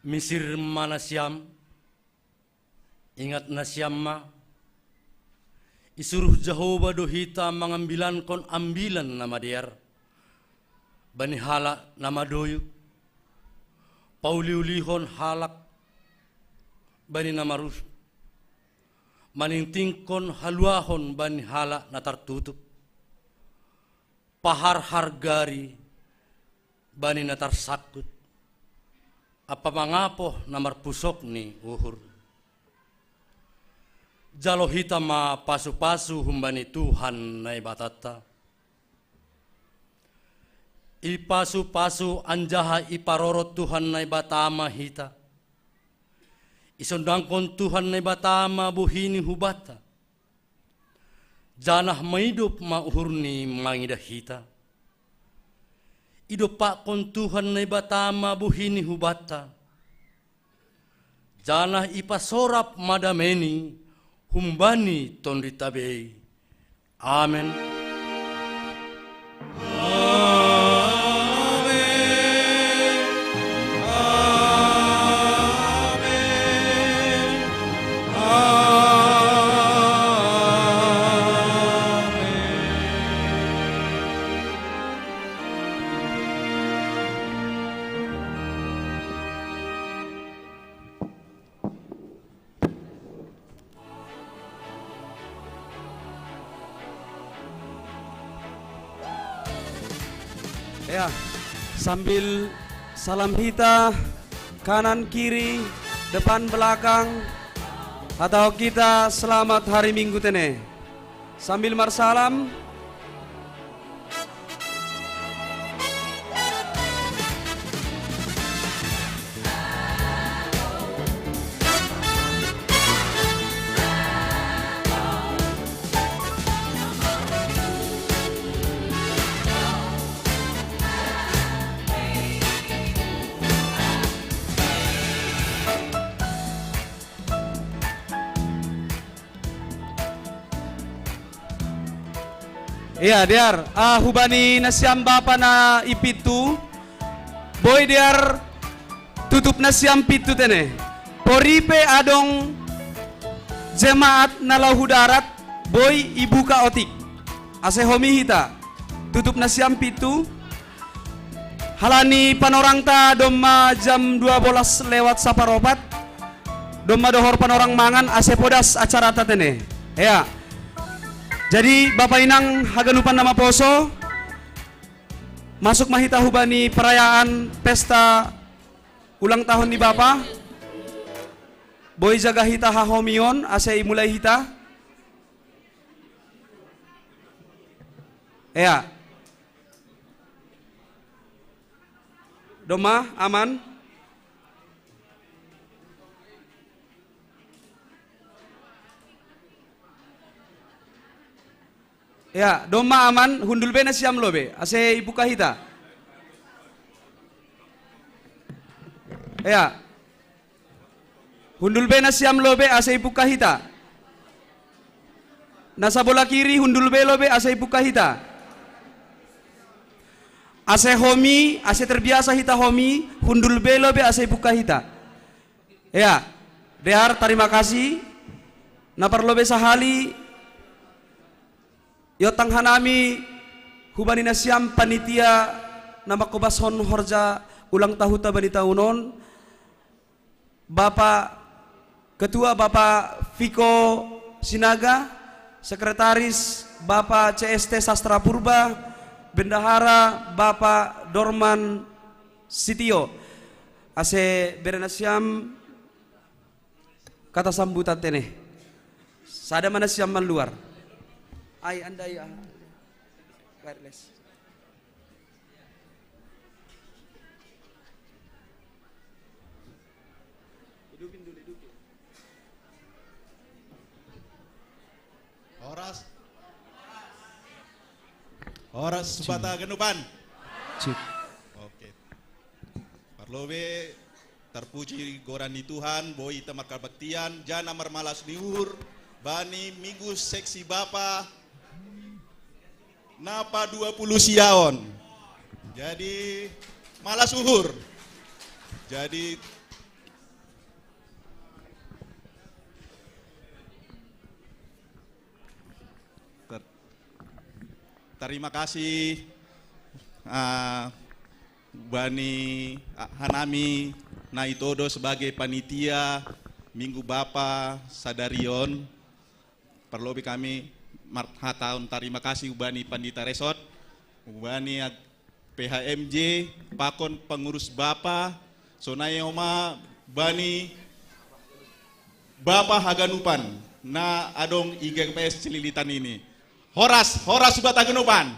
Misir ma nasiam, ingat nasiam ma, isuruh Jahowa do hita mangambilankon ambilan na madear bani halak na madoyuk, pauliulihon halak bani na marusuk, maningtingkon haluahon bani halak na tartutup, paharhar gari bani na tarsangkut, ampa mangapoh na marpusok ni uhur. Jalo hita ma pasupasu humbani Tuhan Naibatanta. Ipasupasu anjaha iparorot Tuhan Naibata ma hita. Isondangkon Tuhan Naibata ma bohini hubanta, janah maidop ma uhurni mangidah hita. Idompakkon Tuhan Naibata ma bohini hubanta, janah ipasorap ma dameini humbani tondinta be. Amen. Ya, sambil salam hita, kanan kiri, depan belakang, hatahon hita selamat hari Minggu tene. Sambil marsalam. Iya, dear, ah, hubani nasiam bapa na i pintu, boi dear tutup nasiam pintu tene. Pori pe adong jemaat na laho hu darat, boi ibuka otik. Ase homi hita, tutup nasiam pintu. Halani panorangta domma jam dua bolas lewat saparopat, domma dohor panorang mangan ase podas acarata tene. Ea. Jadi bapa inang haganupan na maposo, masuk ma hita hubani perayaan pesta ulang tahun ni bapa. Boi jaga hita hahomion ase imulai hita. Ea. Domma, aman. Ea, domma aman, hundul be nasiam lobe, ase ibuka hita. Ea. Hundul be nasiam lobe ase ibuka hita. Na sabola kiri hundul be lobe ase ibuka hita. Ase homi, ase terbiasa hita homi, hundul belo be ase buka hita. Ya, dehar tarima kasih. Na parlobe sahali, iotang hanami hubani nasiam panitia na mangkobashon horja ulang tahunta bani taun on, Bapak Ketua Bapak Fiko Sinaga, Sekretaris Bapak C S T Sastra Purba, Bendahara Bapak Dorman Sitio. Ase bere nasiam kata sambutan tene. Sada ma nasiam maluar. Ai andai ah, wireless. Hidupin dulu, hidupin. Horas. Horas Subata Ganupan. Cik. Oke. Parlobe, terpuji goran ni Tuhan, boi hita markabaktian, jana marmalas ni uhur bani Minggu Seksi Bapa na padua pulu sia on. Jadi, malas uhur. Jadi, ter-, terima kasih, ah, bani, ah, hanami na itodo sebagai panitia Minggu Bapa sadari on. Parlobe kami mar-, hataon tarima kasih ubani Pandita Resot, ubani ag-, P H M J, pakon pengurus Bapa, sonai homa bani Bapa haganupan na adong i G K P S Cililitan ini. Horas, horas Subata Ganupan.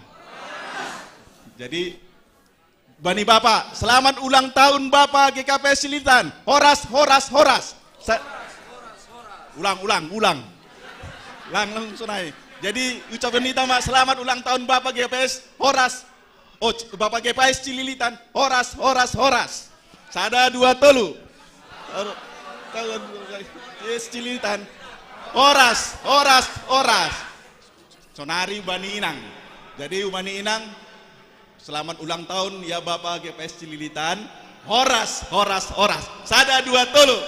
Jadi, bani Bapa, selamat ulang tahun Bapa G K P S Cililitan. Horas, horas, horas. Sa-, ulang, ulang, ulang. Ulang, ulang, sonai. Jadi, ucapan hita ma, selamat ulang tahun Bapa G K P S. Horas. Oh, C-, Bapa G K P S Cililitan. Horas, horas, horas. Sada, dua, tolu. Yes, Cililitan. Horas, horas, horas. Sonari bani inang. Jadi, bani inang, selamat ulang tahun ya Bapa G K P S Cililitan. Horas, horas, horas. Sada, dua, tolu.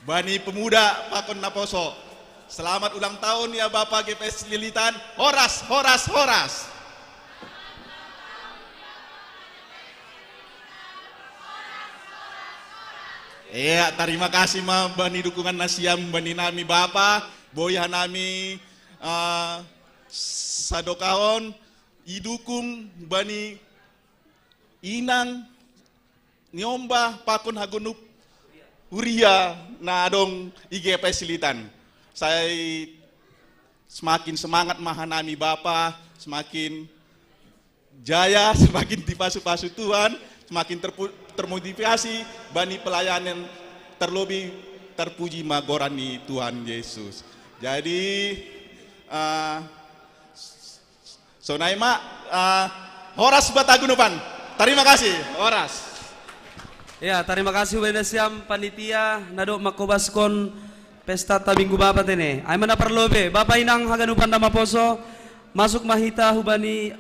Bani pemuda pakon naposo. Selamat ulang tahun ya Bapa G K P S Cililitan. Horas, horas, horas. Iya, tarima kasih ma bani dukungan nasiam bani nami Bapa, boi hanami, eh, sadokahon idukung bani inang, niomba pakon haganup huria na adong i G K P S Cililitan. Sai semakin semangat ma hanami Bapa, semakin jaya, semakin dipasu-pasu Tuhan, semakin terpu-, termotivasi bani pelayanan, terlebih terpuji ma goran ni Tuhan Yesus. Jadi, eh, sonai ma, eh, horas Subata Ganupan. Tarima kasih, horas. Ya, tarima kasih ubani nasiam panitia na dohot mangkobaskon pestanta Minggu Bapa tene. Ai ma na parlobe, Bapa inang haganupan na maposo, masuk ma hita hubani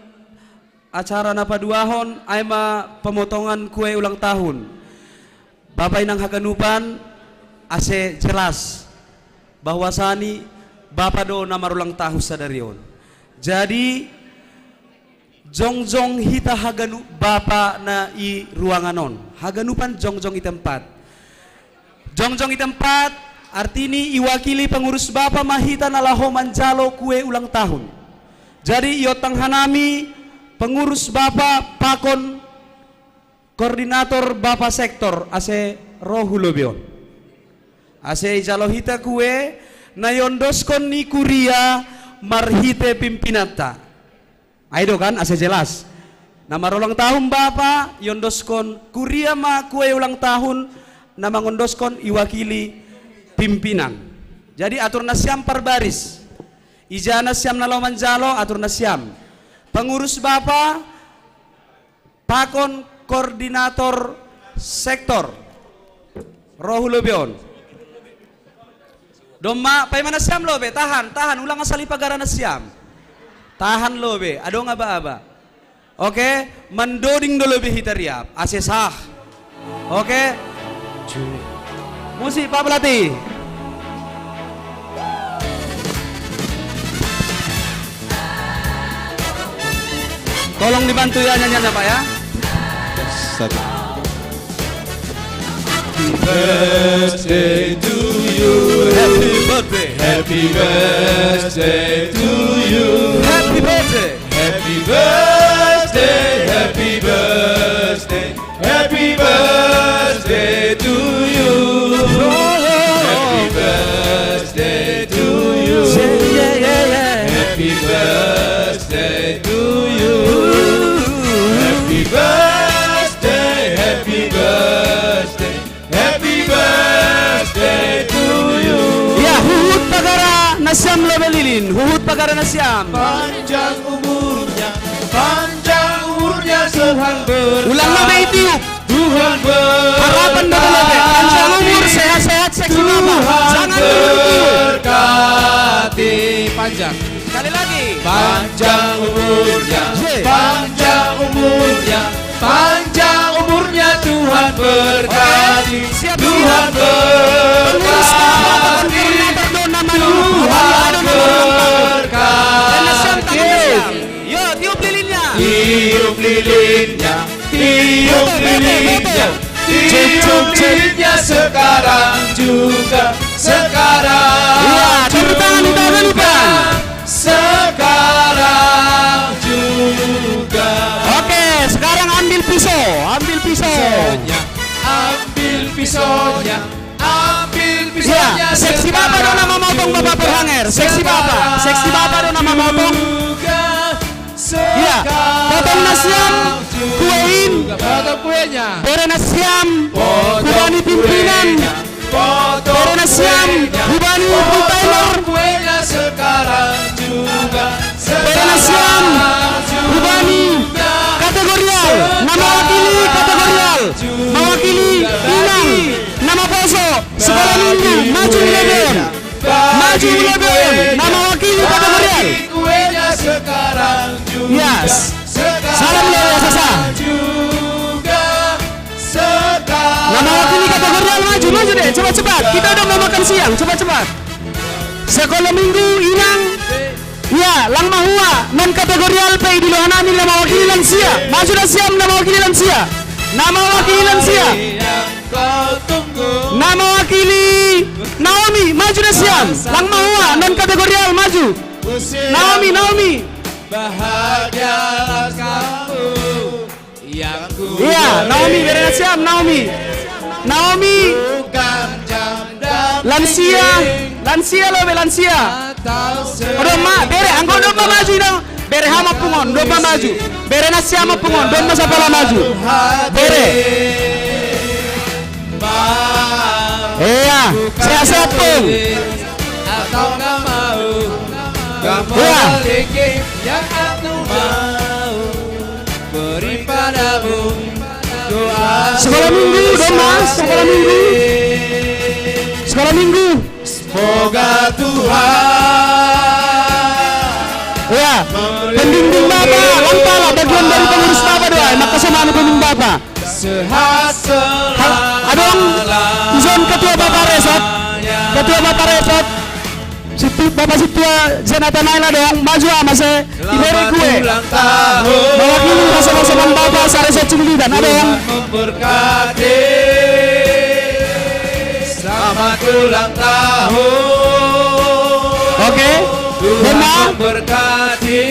acara na paduahon, ai ma pemotongan kue ulang tahun. Bapa inang haganupan, ase jelas bahwasani Bapa do na marulang tahun sadari on. Jadi, jongjong hita haganup Bapa na i ruangan on. Haganupan jongjong i tempat. Jongjong i tempat, artini iwakili pengurus Bapa ma hita na laho manjalo kue ulang tahun. Jadi, iontang hanami pengurus Bapa pakon koordinator Bapa sektor ase ro hu lobi on. Ase ijalo hita kue na iondoskon ni kuria marhite pimpinanta. Ai do kan, ase jelas. Na marulang tahun Bapa, iondoskon kuria ma kue ulang tahun, na mangondoskon iwakili pimpinan. Jadi atur nasiam parbaris. Ija nasiam na laho manjalo, atur nasiam. Pengurus Bapa, pakon koordinator sektor. Ro hu lobi on. Domma, paimana siam lobe, tahan, tahan, ulang asal ipagara nasiam. Tahan lobe, adong aba-aba. Oke, mandoding do lobe hita riap, ase sah. Oke. Musik, Pak Pelatih. Tolong dibantu ya nyanyiannya, Pak, ya. Satu. Happy birthday to you. Happy birthday. Happy birthday to you. Happy birthday. Happy birthday, happy birthday, happy birthday to you. Happy birthday to you. Yeah, yeah, yeah, yeah. Happy birthday to you. Happy birthday, happy birthday, happy birthday to you. Ya, huhut pagara nasiam lobe lilin, huhut pagara nasiam. Panjang umurnya, panjang umurnya Tuhan berkati. Ulang lobe itu. Tuhan berkati. Harapan dari lobe, panjang umur, sehat-sehat, seksi mama. Tuhan berkati. Jangan dulu itu. Panjang. Sekali lagi. Panjang umurnya, yeah, panjang umurnya, panjang umurnya Tuhan berkati. Oke, siap, Tuhan siap. Pengurus Bapak, berkati. Koordinator, dona manu. Tuhan berkati. Dona siap, tangan siap. Yo, tiup lilinnya. Tiup lilinnya. Tiup lilinnya, tiup lilinnya sekarang juga, sekarang juga, sekarang juga. Oke, sekarang ambil pisau, ambil pisau. Pisaunya, ambil pisaunya, ambil pisaunya. Ya, seksi bapak dona mamotong, bapak berhanger. Seksi bapak, seksi bapak dona mamotong. Iya, potong nasiam, kuein. Potong kuenya. Bere nasiam, hubani pimpinan. Bere nasiam, hubani full timer. Bere nasiam, hubani kategorial. Na mawakili kategorial. Mawakili inang. Na maposo. Sekolah minggu. Maju lebeon. Maju lebeon. Na mawakili kategorial. Yes. Salam lo ya, sasa. Na mawakili kategorial, maju, maju deh, cepat-cepat. Kita udah mau makan siang, cepat-cepat. Sekolah minggu, inang. Ya, lang mahua, non kategorial pe i di lohanami, na mawakili lansia. Maju nasiam, na mawakili lansia. Na mawakili lansia. Na mawakili Naomi, maju nasiam. Lang mahua, non kategorial, maju. Naomi, Naomi. Iya, Naomi, bere nasiam, Naomi. Naomi. Lansia, lansia lobe, lansia. Domma, bere, anggo domma maju dong. Bere hamu ompung on, domma maju. Bere nasiam ompung on, domma sapala maju. Bere. Iya, sehat-sehat, Pung. Iya. Sekolah minggu, domma, sekolah minggu. Sekolah minggu. Semoga Tuhan. Ya, pembimbing Bapak, lang pala, bagian dari pengurus Bapak doa, maka sama anu pembimbing Bapak. Sehat selalu. Adong, izin ketua Bapak Resort, ketua Bapak Resort, situ, Bapak Situa Zenata Naila dong, maju ama se, iberi kue. Mewakili masa-masa Bapak Saresort Cibilitan, adong. Memberkati. Selamat ulang tahun. Oke. Tuhan memberkati.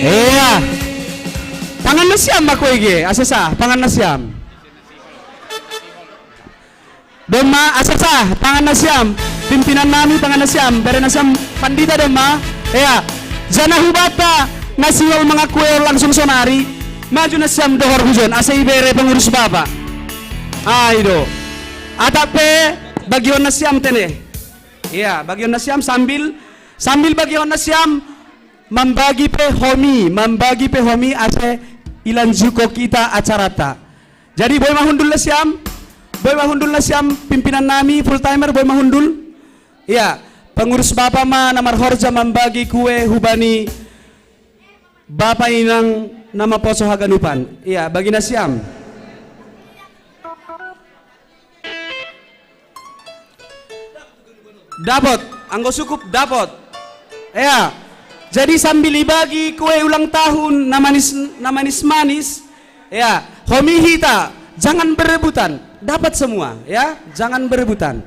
Iya. Pangan nasiam, Bapak Ege, asa sah, pangan nasiam. Domma, asa sah, pangan nasiam. Pimpinan nami, pangan nasiam. Bere nasiam, pandita domma. Iya. Janah hubanta, na sihol mangaku langsung sonari. Maju nasiam dohor hujon, asa ibere pengurus Bapak. Ai do. Atap pe bagion nasiam tene. Iya, bagion nasiam sambil, sambil bagion nasiam mambagi pe homi, mambagi pe homi asa ilanjuko kita acarata. Jadi boi ma hundul nasiam, boi ma hundul nasiam pimpinan nami full timer, boi ma hundul. Iya, pengurus bapa ma na marhorja mambagi kue hubani bapa inang na maposo haganupan. Iya, bagi nasiam. Dapot, anggo sukup dapot. Iya. Jadi sambil ibagi kue ulang tahun na manis, na manis-manis. Ya, homi hita, jangan berebutan. Dapat semua, ya, jangan berebutan.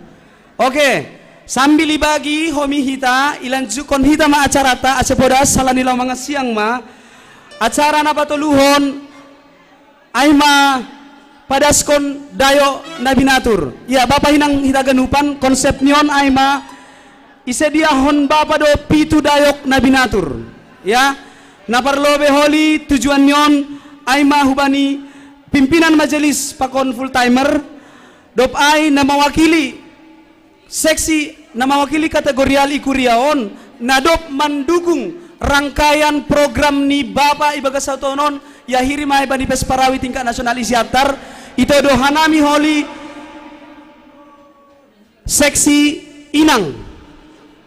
Oke, sambil ibagi homi hita, ilanjutkon hita ma acarata, ase podas, sala ni laho mangan siang ma. Acara na patoluhon, ai ma padaskon dayok na binatur. Ya, bapa inang hita ganupan, konsep ni on ai ma, isediahon bapa do pitu dayok na binatur. Ya, na parlobei holi tujuan ni on ai ma hubani pimpinan majelis pakon full timer, dob ai na mawakili seksi, na mawakili kategorial i kuria on, na dob mandukung rangkaian program ni bapa i bagas sahutaon on, iahiri ma i bani pes parawi tingkat nasional i Siantar, ito do hanami holi seksi inang.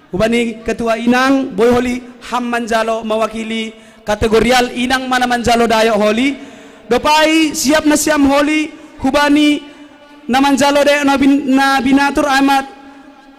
Hubani ketua inang, boi holi ham manjalo mawakili kategorial, inang ma na manjalo dayok holi. Dob ai siap nasiam holi hubani na manjalo dayok na bin-, na binatur, ai ma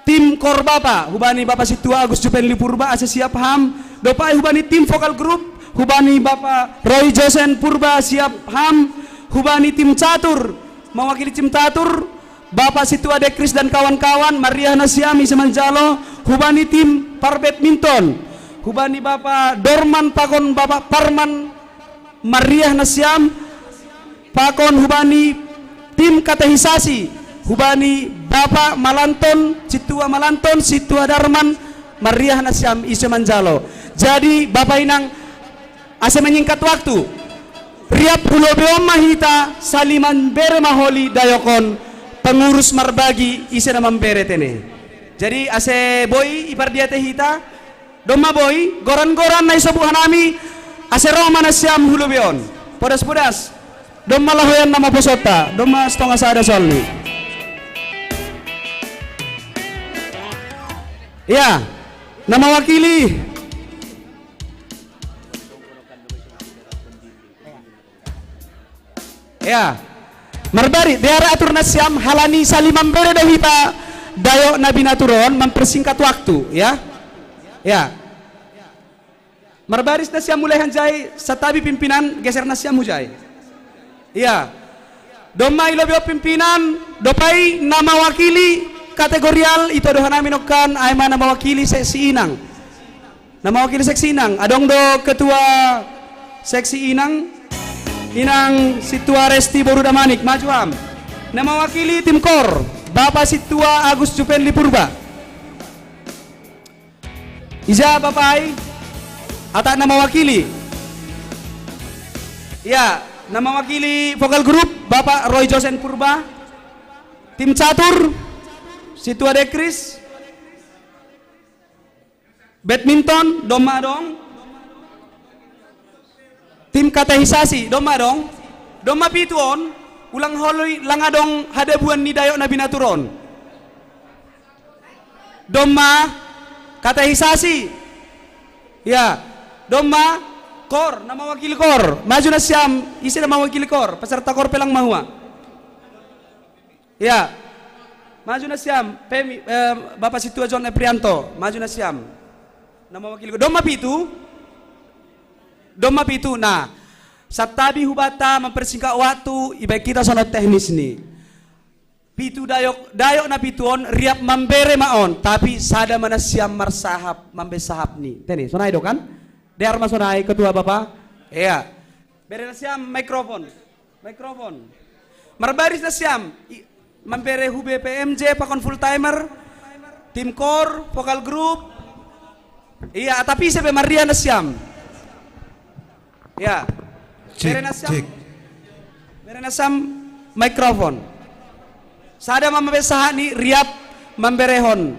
tim kor bapa, hubani Bapa Sintua Agus Juvenli Purba, ase siap ham. Dob ai hubani tim vokal grup, hubani Bapa Roy Josen Purba, siap ham. Hubani tim catur, mawakili tim catur, Bapa Sintua Dekris dan kawan-kawan, marriah nasiam ise manjalo. Hubani tim parbadminton, hubani Bapa Dorman pakon Bapa Parman, marriah nasiam. Pakon hubani tim katehisasi, hubani Bapa Malanton, Sintua Malanton, Sintua Darman, marriah nasiam ise manjalo. Jadi, bapa inang, asa menyingkat waktu, riap hu lobei on ma hita, sali mambere ma holi dayok on, pengurus marbagi ise na mambere tene. Jadi, asa boi ipardiatei hita, domma boi, goran-goran na isobut hanami, asa ro ma nasiam hu lobei on. Podas-podas, domma lahoan na maposonta, domma sitongah sada solni. Ya, na mawakili. Ya. Marbaris, dear atur nasiam, halani sali mambere do hita dayok na binatur on, mempersingkat waktu, ya. Ya. Marbaris nasiam mulai hanjai, santabi pimpinan, geser nasiam hujai. Ya. Domma i lobei on pimpinan, dob ai na mawakili kategorial, ito do hanami nongkan, ai ma na mawakili seksi inang. Na mawakili seksi inang, adong do ketua seksi inang, Inang Sintua Resti boru Damanik, maju am. Na mawakili tim kor, Bapa Sintua Agus Juvenli Purba. Ija bapa ai, ata na mawakili. Ya, na mawakili vokal grup, Bapa Roy Josen Purba. Tim catur, Sintua Dekris. Badminton, domma adong. Tim katehisasi, domma adong. Domma pitu on, ulang holi lang adong hadabuan ni dayok na binatur on. Domma katehisasi. Ya, domma kor, na mawakili kor. Maju nasiam, ise na mawakili kor. Peserta kor pe lang mahua. Ya. Maju nasiam, Pemi, eh, Bapa Sintua John Eprianto, maju nasiam. Na mawakili, domma pitu? Domma pitu, na. Santabi hubanta mempersingkat waktu, ibaen hita songon teknis ni. Pitu dayok, dayok na pitu on, riap mambere ma on, tapi sada ma nasiam marsahap, mambaen sahap ni. Tene, sonai do kan? Dear ma sonai, ketua bapa? Iya. Bere nasiam mikrofon. Mikrofon. Marbaris nasiam, i-, mambere hu B P M J pakon full timer, tim kor, vokal grup. Iya, tapi ise pe marriah nasiam. Iya. Cek, bere nasiam, cek. Bere nasiam mikrofon. Sada ma mambaen sahap ni, riap mamberehon.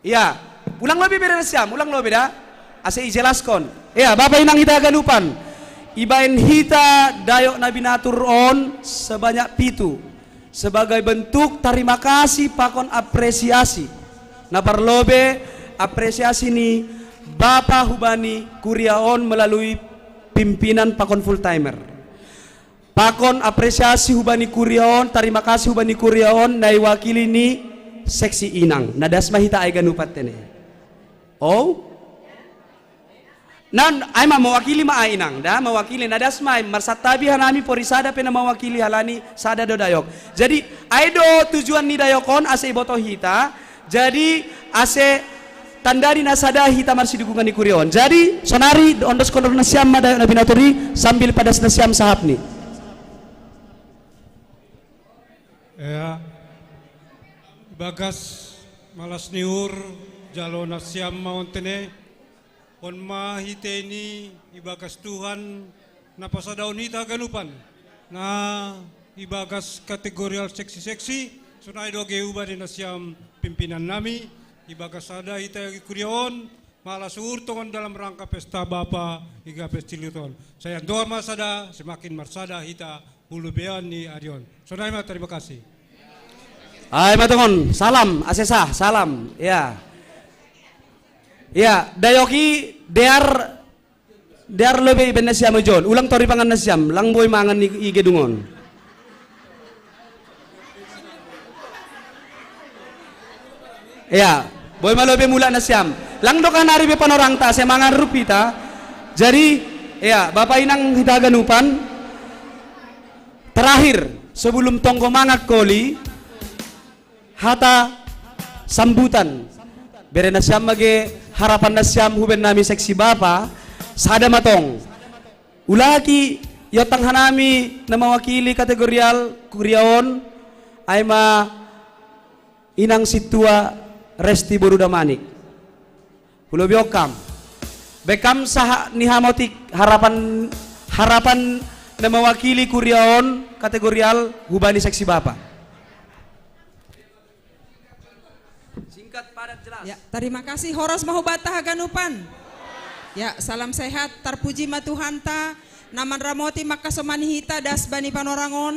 Iya, ulang lobei bere nasiam, ulang lobei da. Asa ijelaskon. Iya, bapa inang hita haganupan. Ibaen hita dayok na binatur on sebanyak pitu. sebagai bentuk tarima kasih pakon apresiasi. Na parlobe apresiasi ni Bapa hubani kuria on melalui pimpinan pakon full timer. Pakon apresiasi hubani kuria on, tarima kasih hubani kuria on, na iwakili ni seksi inang. Na das ma hita ai ganupan tene. Oh? Nan, ai ma mawakili ma ai inang, da, mawakili, na das ma ai, marsantabi hanami pori sada pe na mawakili halani sada do dayok. Jadi, ai do tujuan ni dayok on, ase iboto hita, jadi, ase tanda ni na sada hita marsidukungan ni kuria on. Jadi, sonari, ondoskon do nasiam ma dayok na binatur i, sambil padas nasiam sahap ni. Ea, ibagas malas ni uhur, jalo nasiam ma on tene, on ma hite ni ibagas Tuhan na pasadaon hita haganupan, na ibagas kategorial seksi-seksi, sonai do age hubani nasiam pimpinan nami, ibagas sada hita i kuria on, malas uhur tongon dalam rangka pesta Bapa i G K P S Cililitan on. Sai andohar ma sada, semakin marsada hita, hulubean ni ari on. Sonai ma, tarima kasih. Ai ma tongon, salam, ase sah, salam. Ya. Ya, dayok i dear, dear lobe ibaen nasiam ojon. Ulang tor ipangan nasiam, lang boi mangan i, i gedung on. Ya, boi ma lobe mulak nasiam. Lang do kan ari be panorangta, ase mangan rup hita. Jadi, ya, Bapa inang hita haganupan. Terakhir, sebelum tonggo mangan holi, hata sambutan. Bere nasiam age harapan nasiam hubaen nami seksi Bapa, sada ma tong. Ulahi iontang hanami na mawakili kategorial kuria on, ai ma inang sintua Resti boru Damanik. Hulobihon kam. Baen kam sahat ni hamotik harapan, harapan na mawakili kuria on kategorial hubani seksi Bapa. Singkat, padat, jelas. Ya, tarima kasih, horas ma hubanta haganupan. Ya, salam sehat, tarpuji ma Tuhanta, na manramoti mangkasomani hita das bani panorang on.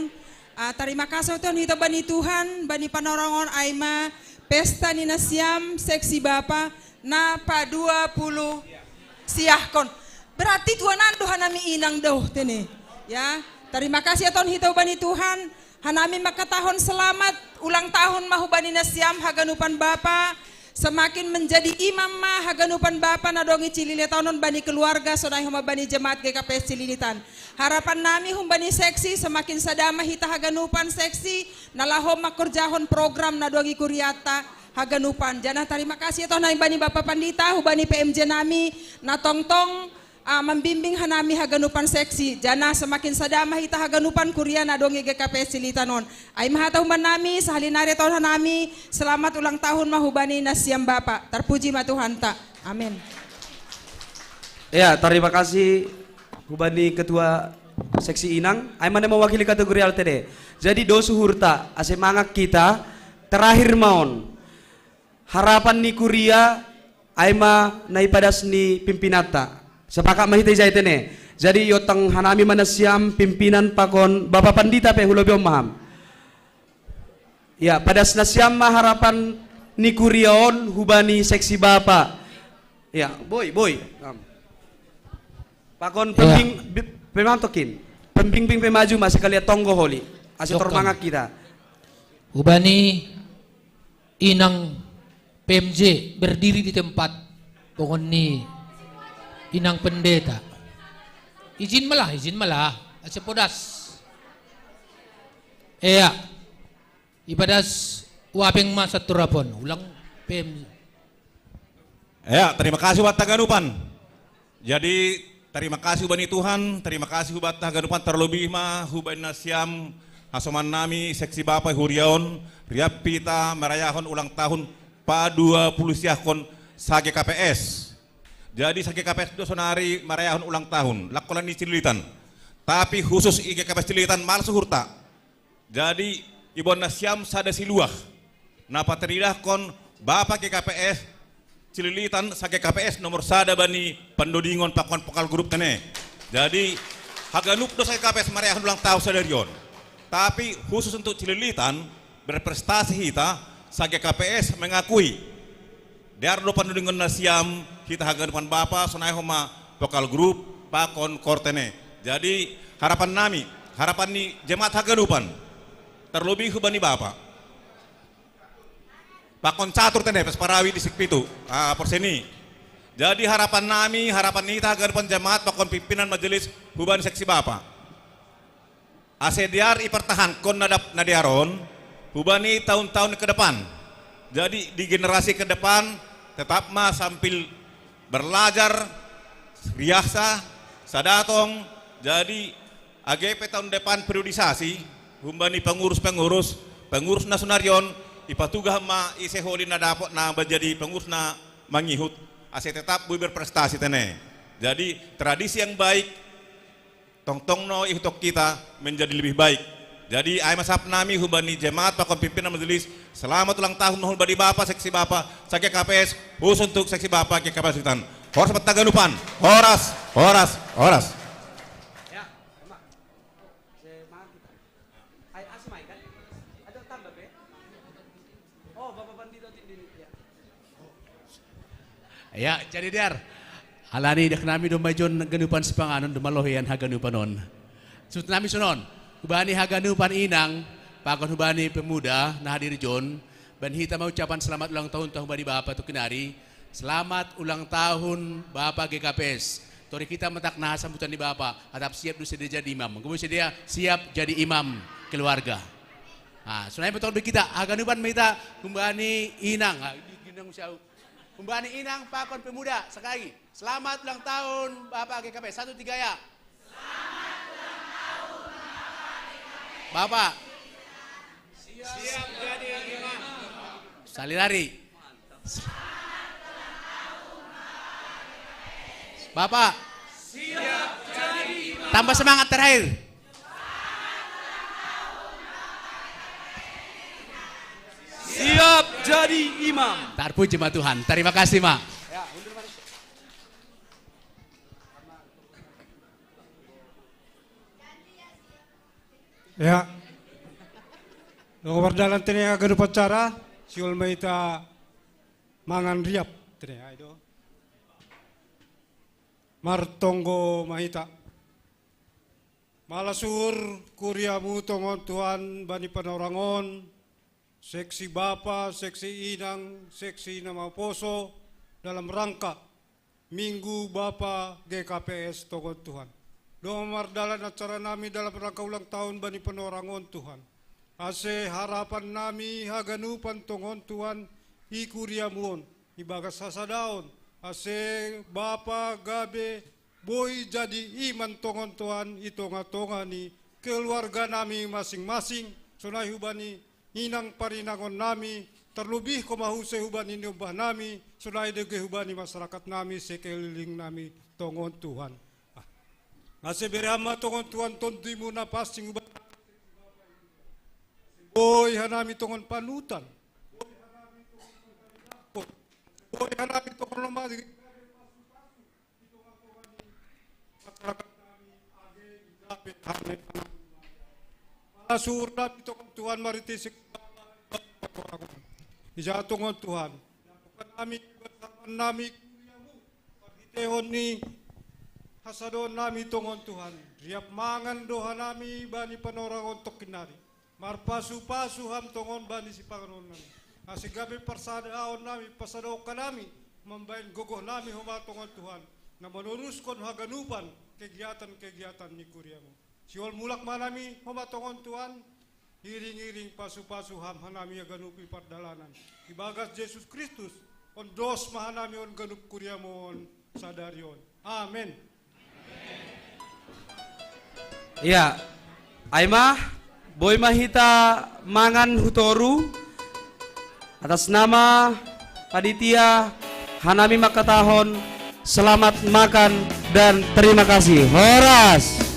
Ah, tarima kasih oto hita bani Tuhan, bani panorang on ai ma pesta ni nasiam seksi Bapa, na padua pulu siahkon. Berarti tuanan do hanami inang do tene. Ya, tarima kasih oto hita bani Tuhan. Hanami mangkatahon selamat ulang tahun ma hubani nasiam haganupan Bapa, semakin menjadi imam ma haganupan Bapa na adong i Cililitan on bani keluarga, sonai homa bani jemaat G K P S Cililitan. Harapan nami humbani seksi, semakin sada ma hita haganupan seksi, na laho mangkorjahon program na adong i kurianta haganupan. Janah tarima kasih oto hanami bani Bapa Pandita, hubani P M J nami, na tongtong ah, mambimbing hanami haganupan seksi, janah semakin sada ma hita haganupan kuria na adong i G K P S Cililitan on. Ai ma hata humbannami, sahali nari tong hanami, selamat ulang tahun ma hubani nasiam Bapa. Tarpuji ma Tuhanta. Amin. Ya, tarima kasih hubani ketua seksi inang. Ai ma na mawakili kategorial tene. Jadi dos uhurta, ase mangan hita, terakhir ma on. Harapan ni kuria, ai ma na ipadas ni pimpinanta. Sepakat ma hita ijai tene. Jadi iontang hanami ma nasiam pimpinan pakon Bapa Pandita pe, hulobihon ma ham. Ya, padas nasiam ma harapan ni kuria on hubani seksi Bapa. Ya, boi, boi. Am. Pakon, ya, pembing-, bi-, pemang tokin. Pembimbing pe maju ma, sekalian tonggo holi. Ase tor mangan hita. Hubani Inang P M J berdiri di tempat, bongon ni Inang Pendeta. Izin ma lah, izin ma lah, ase podas. Ea, ipadas wapeng ma saturapon, ulang P M J. Ea, terima kasih buat haganupan. Jadi, terima kasih hubani Tuhan, terima kasih hubani haganupan, terlebih ma hubani nasiam hasoman nami seksi Bapa i huria on, riap hita marayahon ulang tahun padua pulu siahkon sa-G K P S. Jadi sa-G K P S do sonari marayahon ulang tahun, lang holan ni Cililitan. Tapi khusus i G K P S Cililitan malas uhurta. Jadi, iboan nasiam sada siluah na pataridahkon Bapa G K P S Cililitan, sa-G K P S nomor sada bani pandodingon pakon pokal grup tene. Jadi, haganup do sa-G K P S marayahon ulang tahun sadari on. Tapi khusus untuk Cililitan, berprestasi hita, sa G K P S mengakui. Dear do panudingon nasiam hita haganupan Bapa, sonai homa vokal grup, pakon korte ne. Jadi harapan nami, harapan ni jemaat haganupan, terlebih hubani Bapa. Pakon catur tene, pas parawi di sikpitu, ah, porseni. Jadi harapan nami, harapan nita haganupan jemaat, pakon pimpinan majelis, hubani seksi Bapa. Ase dear ipertahankon na dap-, na dear on, hubani tahun-tahun ke depan. Jadi di generasi ke depan, tetap ma sambil belajar, riahsa, sadatong, jadi age pe tahun depan periodisasi, hubani pengurus-pengurus, pengurus na sonari on, ipatugah ma ise holi na dapot na manjadi pengurus na mangihut, ase tetap boi berprestasi tene. Jadi tradisi yang baik, tongtong no ihuton hita menjadi lebih baik. Jadi ai ma sahap nami hubani jemaat pakon pimpinan majelis, selamat ulang tahun hubani Bapa, seksi Bapa, sa G K P S, khusus untuk seksi Bapa G K P S Cililitan. Horas ma hita haganupan. Horas, horas, horas. Ya, Mak. Semangat kita. Ai, asma kan? Ada tambah, Be? Oh, Bapak Pandita Tindini, ya. Ya, jadi dear. Alani dak nami domba jon ganupan sipanganon, domba lohian haganupan on. Sut nami sonon. Hubani haganupan inang, pakon hubani pemuda na hadir jon, baen hita ma ucapan selamat ulang tahun tu hubani Bapa tu kinari. Selamat ulang tahun Bapa G K P S. Tori hita matakna sambutan ni Bapa, atap siap do sedia jadi imam. Gomo sedia siap jadi imam keluarga. Ah, sonai ma tong do hita, haganupan ma hita, hubani inang. Ah, di ginang usiau. Hubani inang pakon pemuda, sekali lagi. Selamat ulang tahun Bapa G K P S. Satu, tiga, ya. Bapa. Siap jadi imam. Sali lari. Bapa. Siap jadi imam. Tambah semangat terakhir. Siap jadi imam. Tarpuji ma Tuhan. Terima kasih, Ma. Ya. Dongan mardalan tene haganup acara, sihol ma hita mangan riap tene, ai do. Martonggo ma hita. Malas uhur kuriamu tongon Tuhan bani panorang on, seksi bapa, seksi inang, seksi na maposo dalam rangka Minggu Bapa G K P S tongon Tuhan. Dongan mardalan acara nami dalam rangka ulang tahun bani panorang on Tuhan. Ase harapan nami haganupan tongon Tuhan i kuriamu on, ibagas hasadaon, ase bapa gabe boi jadi imam tongon Tuhan i tonga-tonga ni keluarga nami masing-masing, sonai hubani inang parinangon nami, terlebih homa muse hubani niombah nami, sonai doge hubani masyarakat nami sekeliling nami tongon Tuhan. Ah. Ase bere hami ma tongon Tuhan tontuimu na pansing hubani boi hanami tongon panutan, boi hanami tongon lomati, masyarakat nami age i gabe hane. Malas uhur nami tongon Tuhan marhite si ija tongon Tuhan. Nami, nami, marhitehon ni hasadaon nami tongon Tuhan. Riap mangan do hanami bani panorang on tongkin nari. Marpasu-pasu ham tongon bani sipanganon nami. Ase gabe parsadaon nami, parsadaon hanami, mambaen gogoh nami homa tongon Tuhan, na manoruskon haganupan kegiatan-kegiatan ni kuriamu. Sihol mulak ma hanami homa tongon Tuhan, iring-iring pasu-pasu ham hanami haganup i pardalanan. Ibagas Jesus Kristus, ondos ma hanami on ganup kuriamu on sadari on. Amen. Ya, ai ma, boi ma hita mangan hu toru. Atas nama panitia, hanami mangkatahon selamat makan dan terima kasih. Horas.